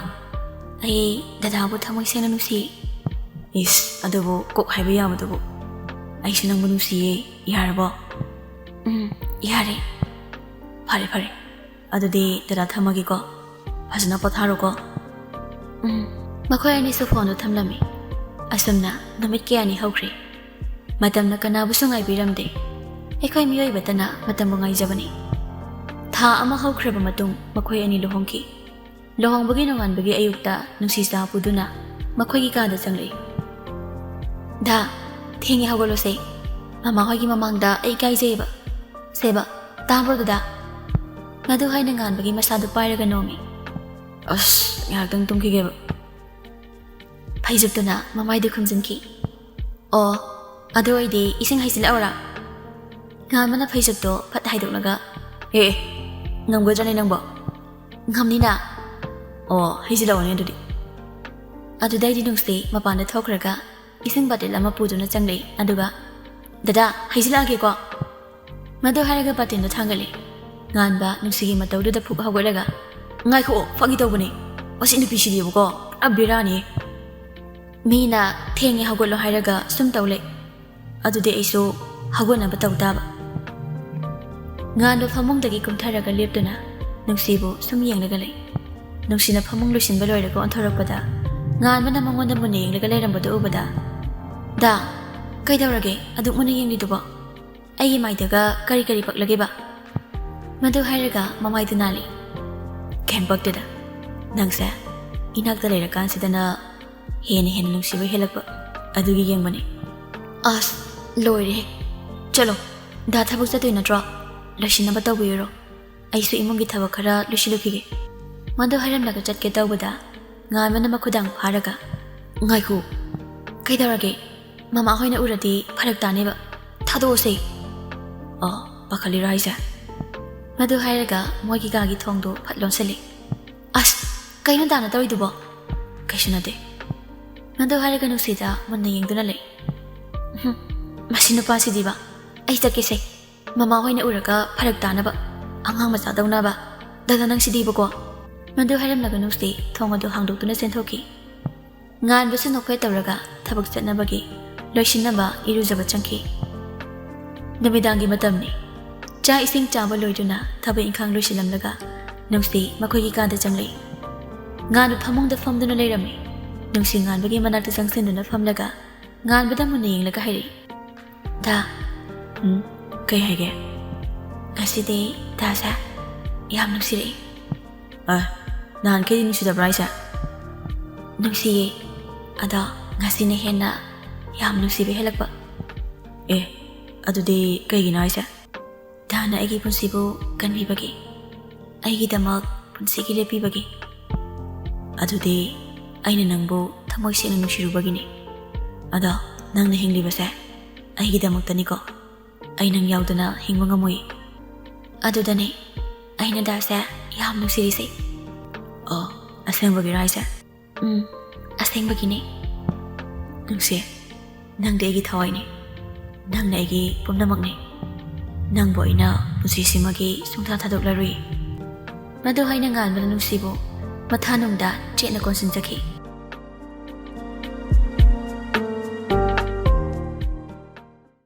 ꯑꯩ ꯗꯗꯥꯕꯨ ꯊꯃꯣꯏ ꯁꯦꯡꯅ ꯅꯨꯡꯁꯤ꯫ ꯏꯁ, ꯑꯗꯨꯕꯨ ꯀꯣꯛ ꯍꯥꯏꯕ ꯌꯥꯕꯗꯨꯕꯨ꯫ ꯑꯩꯁꯨ ꯅꯪꯕꯨ ꯅꯨꯡꯁꯤꯌꯦ꯫ ꯌꯥꯔꯕꯣ? ꯎꯝ, ꯌꯥꯔꯦ꯫ ꯐꯔꯦ, ꯐꯔꯦ꯫ ꯑꯗꯨꯗꯤ ꯗꯗꯥ ꯊꯝꯃꯒꯦꯀꯣ꯫ ꯐꯖꯅ ꯄꯣꯊꯥꯔꯣꯀꯣ꯫ ꯎꯝ꯫ ꯃꯈꯣꯏ ꯑꯅꯤꯁꯨ ꯐꯣꯟꯗꯨ ꯊꯝꯂꯝꯃꯤ꯫ ꯑꯁꯨꯝꯅ ꯅꯨꯃꯤꯠ ꯀꯌꯥꯅꯤ ꯍꯧꯈ꯭ꯔꯦ꯫ ꯃꯇꯝꯅ ꯀꯅꯥꯕꯨꯁꯨ ꯉꯥꯏꯕꯤꯔꯝꯗꯦ꯫ ꯑꯩꯈꯣꯏ ꯃꯤꯑꯣꯏꯕꯇꯅ ꯃꯇꯝꯕꯨ ꯉꯥꯏꯖꯕꯅꯤ꯫ ꯊꯥ ꯑꯃ ꯍꯧꯈ꯭ꯔꯕ ꯃꯇꯨꯡ ꯃꯈꯣꯏ ꯑꯅꯤ ꯂꯨꯍꯣꯡꯈꯤ꯫ ꯂꯨꯍꯣꯡꯕꯒꯤ ꯅꯣꯡꯉꯥꯟꯕꯒꯤ ꯑꯌꯨꯛꯇ ꯅꯨꯡꯁꯤꯆꯥ ꯄꯨꯗꯨꯅ ꯃꯈꯣꯏꯒꯤ ꯀꯥꯗ ꯆꯪꯂꯛꯏ꯫ "ꯗꯥ, ꯊꯦꯡꯉꯦ, ꯍꯧꯒꯠꯂꯣꯁꯦ꯫ ꯃꯃꯥ ꯍꯣꯏꯒꯤ ꯃꯃꯥꯡꯗ ꯑꯩ ꯏꯀꯥꯏꯖꯩꯌꯦꯕ꯫ ꯁꯦꯕ, ꯇꯥꯕ꯭ꯔꯣ ꯗꯗꯥ?" ꯃꯗꯨ ꯍꯥꯏꯅ ꯉꯥꯟꯕꯒꯤ ꯃꯁꯥꯗꯨ ꯄꯥꯏꯔꯒ ꯅꯣꯝꯃꯤ꯫ "ꯑꯁ, ꯉꯥꯏꯍꯥꯛꯇꯪ ꯇꯨꯝꯈꯤꯒꯦꯕ꯫" ꯐꯩꯖꯨꯞꯇꯨꯅ ꯃꯃꯥꯏꯗꯨ ꯈꯨꯝꯖꯤꯟꯈꯤ꯫ "ꯑꯣ, ꯑꯗꯨ ꯑꯣꯏꯗꯤ ꯏꯁꯤꯡ ꯍꯩꯖꯤꯜꯂꯛꯎꯔꯥ?" ꯉꯥꯟꯕꯅ ꯐꯩꯖꯨꯞꯇꯣ ꯐꯠ ꯍꯥꯏꯗꯣꯛꯂꯒ, "ꯑꯦ, ꯑꯦ, ꯉꯝꯒꯗ꯭ꯔꯅꯦ ꯅꯪꯕꯣ?" "ꯉꯝꯅꯤꯅ꯫" "ꯑꯣ, ꯍꯩꯖꯤꯜꯂꯛꯑꯣꯅꯦ ꯑꯗꯨꯗꯤ꯫" ꯑꯗꯨꯗꯩꯗꯤ ꯅꯨꯡꯁꯤ ꯃꯄꯥꯟꯗ ꯊꯣꯛꯈ꯭ꯔꯒ ꯏꯁꯤꯡ ꯕꯥꯇꯤꯜ ꯑꯃ ꯄꯨꯗꯨꯅ ꯆꯪꯂꯛꯏ, ꯑꯗꯨꯒ, "ꯗꯗꯥ, ꯍꯩꯖꯤꯜꯂꯛꯑꯒꯦꯀꯣ꯫" ꯃꯗꯨ ꯍꯥꯏꯔꯒ ꯕꯥꯇꯤꯟꯗꯨ ꯊꯥꯡꯒꯠꯂꯦ꯫ ꯉꯥꯟꯕ ꯅꯨꯡꯁꯤꯒꯤ ꯃꯇꯧꯗꯨꯗ ꯐꯨꯛ ꯍꯧꯒꯠꯂꯒ, "ꯉꯥꯏꯈꯣ, ꯐꯥꯒꯤ ꯇꯧꯕꯅꯦ꯫ ꯑꯁꯤ ꯅꯨꯄꯤꯁꯤꯗꯤꯕꯀꯣ, ꯄꯨꯔꯥ ꯕꯦꯔꯥꯅꯤ꯫ ꯃꯤꯅ ꯊꯦꯡꯉꯦ ꯍꯧꯒꯠꯂꯣ ꯍꯥꯏꯔꯒ ꯁꯨꯝ ꯇꯧ ꯂꯩ꯫ ꯑꯗꯨꯗꯤ ꯑꯩꯁꯨ ꯍꯧꯒꯠꯅꯕ ꯇꯧ ꯇꯥꯕ꯫" ꯉꯥꯟꯕ ꯐꯃꯨꯡꯗꯒꯤ ꯀꯨꯝꯊꯔꯒ ꯂꯦꯞꯇꯨꯅ ꯅꯨꯡꯁꯤꯕꯨ ꯁꯨꯝ ꯌꯦꯡꯂꯒ ꯂꯩ꯫ ꯅꯨꯡꯁꯤꯅ ꯐꯃꯨꯡ ꯂꯣꯏꯁꯤꯟꯕ ꯂꯣꯏꯔꯒ ꯑꯣꯟꯊꯣꯔꯛꯄꯗ, ꯉꯥꯟꯕꯅ ꯃꯉꯣꯟꯗ ꯃꯨꯟꯅ ꯌꯦꯡꯂꯒ ꯂꯩꯔꯝꯕꯗꯨ ꯎꯕꯗ, "ꯗꯥ, ꯀꯩꯗꯧꯔꯒꯦ ꯑꯗꯨꯛ ꯃꯨꯟꯅ ꯌꯦꯡꯂꯤꯗꯨꯕꯣ? ꯑꯩꯒꯤ ꯃꯥꯏꯗꯒ ꯀꯔꯤ ꯀꯔꯤ ꯄꯛꯂꯒꯦꯕ?" ꯃꯗꯨ ꯍꯥꯏꯔꯒ ꯃꯃꯥꯏꯗꯨ ꯅꯥꯜꯂꯤ꯫ "ꯀꯩꯝ ꯄꯛꯇꯦꯗ꯫ ꯅꯪꯁꯦ ꯏꯅꯥꯛꯇ ꯂꯩꯔꯀꯥꯟꯁꯤꯗꯅ ꯍꯦꯟꯅ ꯍꯦꯟꯅ ꯅꯨꯡꯁꯤꯕ ꯍꯦꯜꯂꯛꯄ, ꯑꯗꯨꯒꯤ ꯌꯦꯡꯕꯅꯤ꯫" "ꯑꯁ, ꯂꯣꯏꯔꯦꯍꯦ꯫ ꯆꯠꯂꯣ, ꯗꯥ ꯊꯕꯛ ꯆꯠꯇꯣꯏ ꯅꯠꯇ꯭ꯔꯣ? ꯂꯣꯏꯁꯤꯟꯅꯕ ꯇꯧꯕꯤꯔꯨꯔꯣ꯫ ꯑꯩꯁꯨ ꯏꯃꯨꯡꯒꯤ ꯊꯕꯛ ꯈꯔ ꯂꯣꯏꯁꯤꯜꯂꯨꯈꯤꯒꯦ꯫" ꯃꯗꯨ ꯍꯥꯏꯔꯝꯂꯒ ꯆꯠꯀꯦ ꯇꯧꯕꯗ, ꯉꯥꯟꯕꯅ ꯃꯈꯨꯗꯥꯡ ꯐꯥꯔꯒ, "ꯉꯥꯏꯈꯣ, ꯀꯩꯗꯧꯔꯒꯦ? ꯃꯃꯥ ꯍꯣꯏꯅ ꯎꯔꯗꯤ ꯐꯔꯛ ꯇꯥꯅꯦꯕ꯫ ꯊꯥꯗꯣꯛꯑꯣꯁꯦ꯫" "ꯑꯣ, ꯄꯥꯈꯠꯂꯤꯔꯣ ꯍꯥꯏꯁꯦ?" ꯃꯗꯨ ꯍꯥꯏꯔꯒ ꯃꯣꯏꯒꯤ ꯀꯥꯒꯤ ꯊꯣꯡꯗꯨ ꯐꯠ ꯂꯣꯟꯁꯤꯜꯂꯤ꯫ "ꯑꯁ, ꯀꯩꯅꯣ ꯗꯥꯅ ꯇꯧꯔꯤꯗꯨꯕꯣ?" "ꯀꯩꯁꯨ ꯅꯠꯇꯦ꯫" ꯃꯗꯨ ꯍꯥꯏꯔꯒ ꯅꯨꯡꯁꯤꯗ ꯃꯨꯟꯅ ꯌꯦꯡꯗꯨꯅ ꯂꯩ꯫ "ꯎꯝ, ꯃꯁꯤ ꯅꯨꯄꯥꯁꯤꯗꯤꯕ꯫ ꯑꯩ ꯆꯠꯀꯦꯁꯦ꯫" ꯃꯃꯥ ꯍꯣꯏꯅ ꯎꯔꯒ ꯐꯔꯛ ꯇꯥꯅꯕ, ꯑꯉꯥꯡ ꯃꯆꯥꯗꯧꯅꯕ꯫ ꯗꯥꯗꯥ, ꯅꯪꯁꯤꯗꯤꯕꯀꯣ꯫ ꯃꯗꯨ ꯍꯥꯏꯔꯝꯂꯒ ꯅꯨꯡꯁꯤ ꯊꯣꯡ ꯑꯗꯨ ꯍꯥꯡꯗꯣꯛꯇꯨꯅ ꯆꯦꯟꯊꯣꯛꯈꯤ꯫ ꯉꯥꯟꯕꯁꯨ ꯅꯣꯛꯐꯦꯠ ꯇꯧꯔꯒ ꯊꯕꯛ ꯆꯠꯅꯕꯒꯤ ꯂꯣꯏꯁꯤꯟꯅꯕ ꯏꯔꯨꯖꯕ ꯆꯪꯈꯤ꯫ ꯅꯨꯃꯤꯗꯥꯡꯒꯤ ꯃꯇꯝꯅꯤ꯫ ꯆꯥꯛ ꯏꯁꯤꯡ ꯆꯥꯕ ꯂꯣꯏꯗꯨꯅ ꯊꯕꯛ ꯏꯪꯈꯥꯡ ꯂꯣꯏꯁꯤꯜꯂꯝꯂꯒ ꯅꯨꯡꯁꯤ ꯃꯈꯣꯏꯒꯤ ꯀꯥꯗ ꯆꯪꯂꯛꯏ꯫ ꯉꯥꯟꯕ ꯐꯃꯨꯡꯗ ꯐꯝꯗꯨꯅ ꯂꯩꯔꯝꯃꯤ꯫ ꯅꯨꯡꯁꯤ ꯉꯥꯟꯕꯒꯤ ꯃꯅꯥꯛꯇ ꯆꯪꯁꯤꯟꯗꯨꯅ ꯐꯝꯂꯒ ꯉꯥꯟꯕꯗ ꯃꯨꯟꯅ ꯌꯦꯡꯂꯒ ꯍꯥꯏꯔꯛꯏ, "ꯗꯥ, ꯎꯝ, ꯀꯩ ꯍꯥꯏꯒꯦ? ꯉꯁꯤꯗꯤ ꯗꯥꯁꯦ ꯌꯥꯝ ꯅꯨꯡꯁꯤꯔꯛꯏ꯫" "ꯑ, ꯅꯍꯥꯟꯈꯩꯗꯤ ꯅꯨꯡꯁꯤꯗꯕ꯭ꯔꯥ ꯍꯥꯏꯁꯦ?" "ꯅꯨꯡꯁꯤꯌꯦ, ꯑꯗꯣ ꯉꯁꯤꯅ ꯍꯦꯟꯅ ꯌꯥꯝ ꯅꯨꯡꯁꯤꯕ ꯍꯦꯜꯂꯛꯄ꯫" "ꯑꯦ, ꯑꯗꯨꯗꯤ ꯀꯩꯒꯤꯅꯣ ꯍꯥꯏꯁꯦ?" "ꯗꯥꯅ ꯑꯩꯒꯤ ꯄꯨꯟꯁꯤꯕꯨ ꯀꯟꯕꯤꯕꯒꯤ, ꯑꯩꯒꯤꯗꯃꯛ ꯄꯨꯟꯁꯤꯒꯤ ꯂꯦꯞꯄꯤꯕꯒꯤ꯫" "ꯑꯗꯨꯗꯤ ꯑꯩꯅ ꯅꯪꯕꯨ ꯊꯃꯣꯏ ꯁꯦꯡꯅ ꯅꯨꯡꯁꯤꯔꯨꯕꯒꯤꯅꯤ꯫ ꯑꯗꯣ ꯅꯪꯅ ꯍꯤꯡꯂꯤꯕꯁꯦ ꯑꯩꯒꯤꯗꯃꯛꯇꯅꯤꯀꯣ꯫ ꯑꯩ ꯅꯪ ꯌꯥꯎꯗꯅ ꯍꯤꯡꯕ ꯉꯝꯃꯣꯏ꯫ ꯑꯗꯨꯗꯅꯦ ꯑꯩꯅ ꯗꯥꯁꯦ ꯌꯥꯝ ꯅꯨꯡꯁꯤꯔꯤꯁꯦ꯫" "ꯑꯣ, ꯑꯁꯦꯡꯕꯒꯤꯔꯣ ꯍꯥꯏꯁꯦ?" "ꯎꯝ, ꯑꯁꯦꯡꯕꯒꯤꯅꯦ꯫" "ꯅꯨꯡꯁꯤ, ꯅꯪꯗꯤ ꯑꯩꯒꯤ ꯊꯋꯥꯏꯅꯤ꯫ ꯅꯪꯅ ꯑꯩꯒꯤ ꯄꯨꯝꯅꯃꯛꯅꯤ꯫ ꯅꯪꯕꯨ ꯑꯩꯅ ꯄꯨꯟꯁꯤꯁꯤꯃꯒꯤ ꯁꯨꯡꯊꯥ ꯊꯥꯗꯣꯛꯂꯔꯨꯏ꯫" ꯃꯗꯨ ꯍꯥꯏꯅ ꯉꯥꯟꯕꯅ ꯅꯨꯡꯁꯤꯕꯨ ꯃꯊꯥꯅꯨꯡꯗ ꯆꯦꯠꯅ ꯀꯣꯟꯁꯤꯟꯖꯈꯤ꯫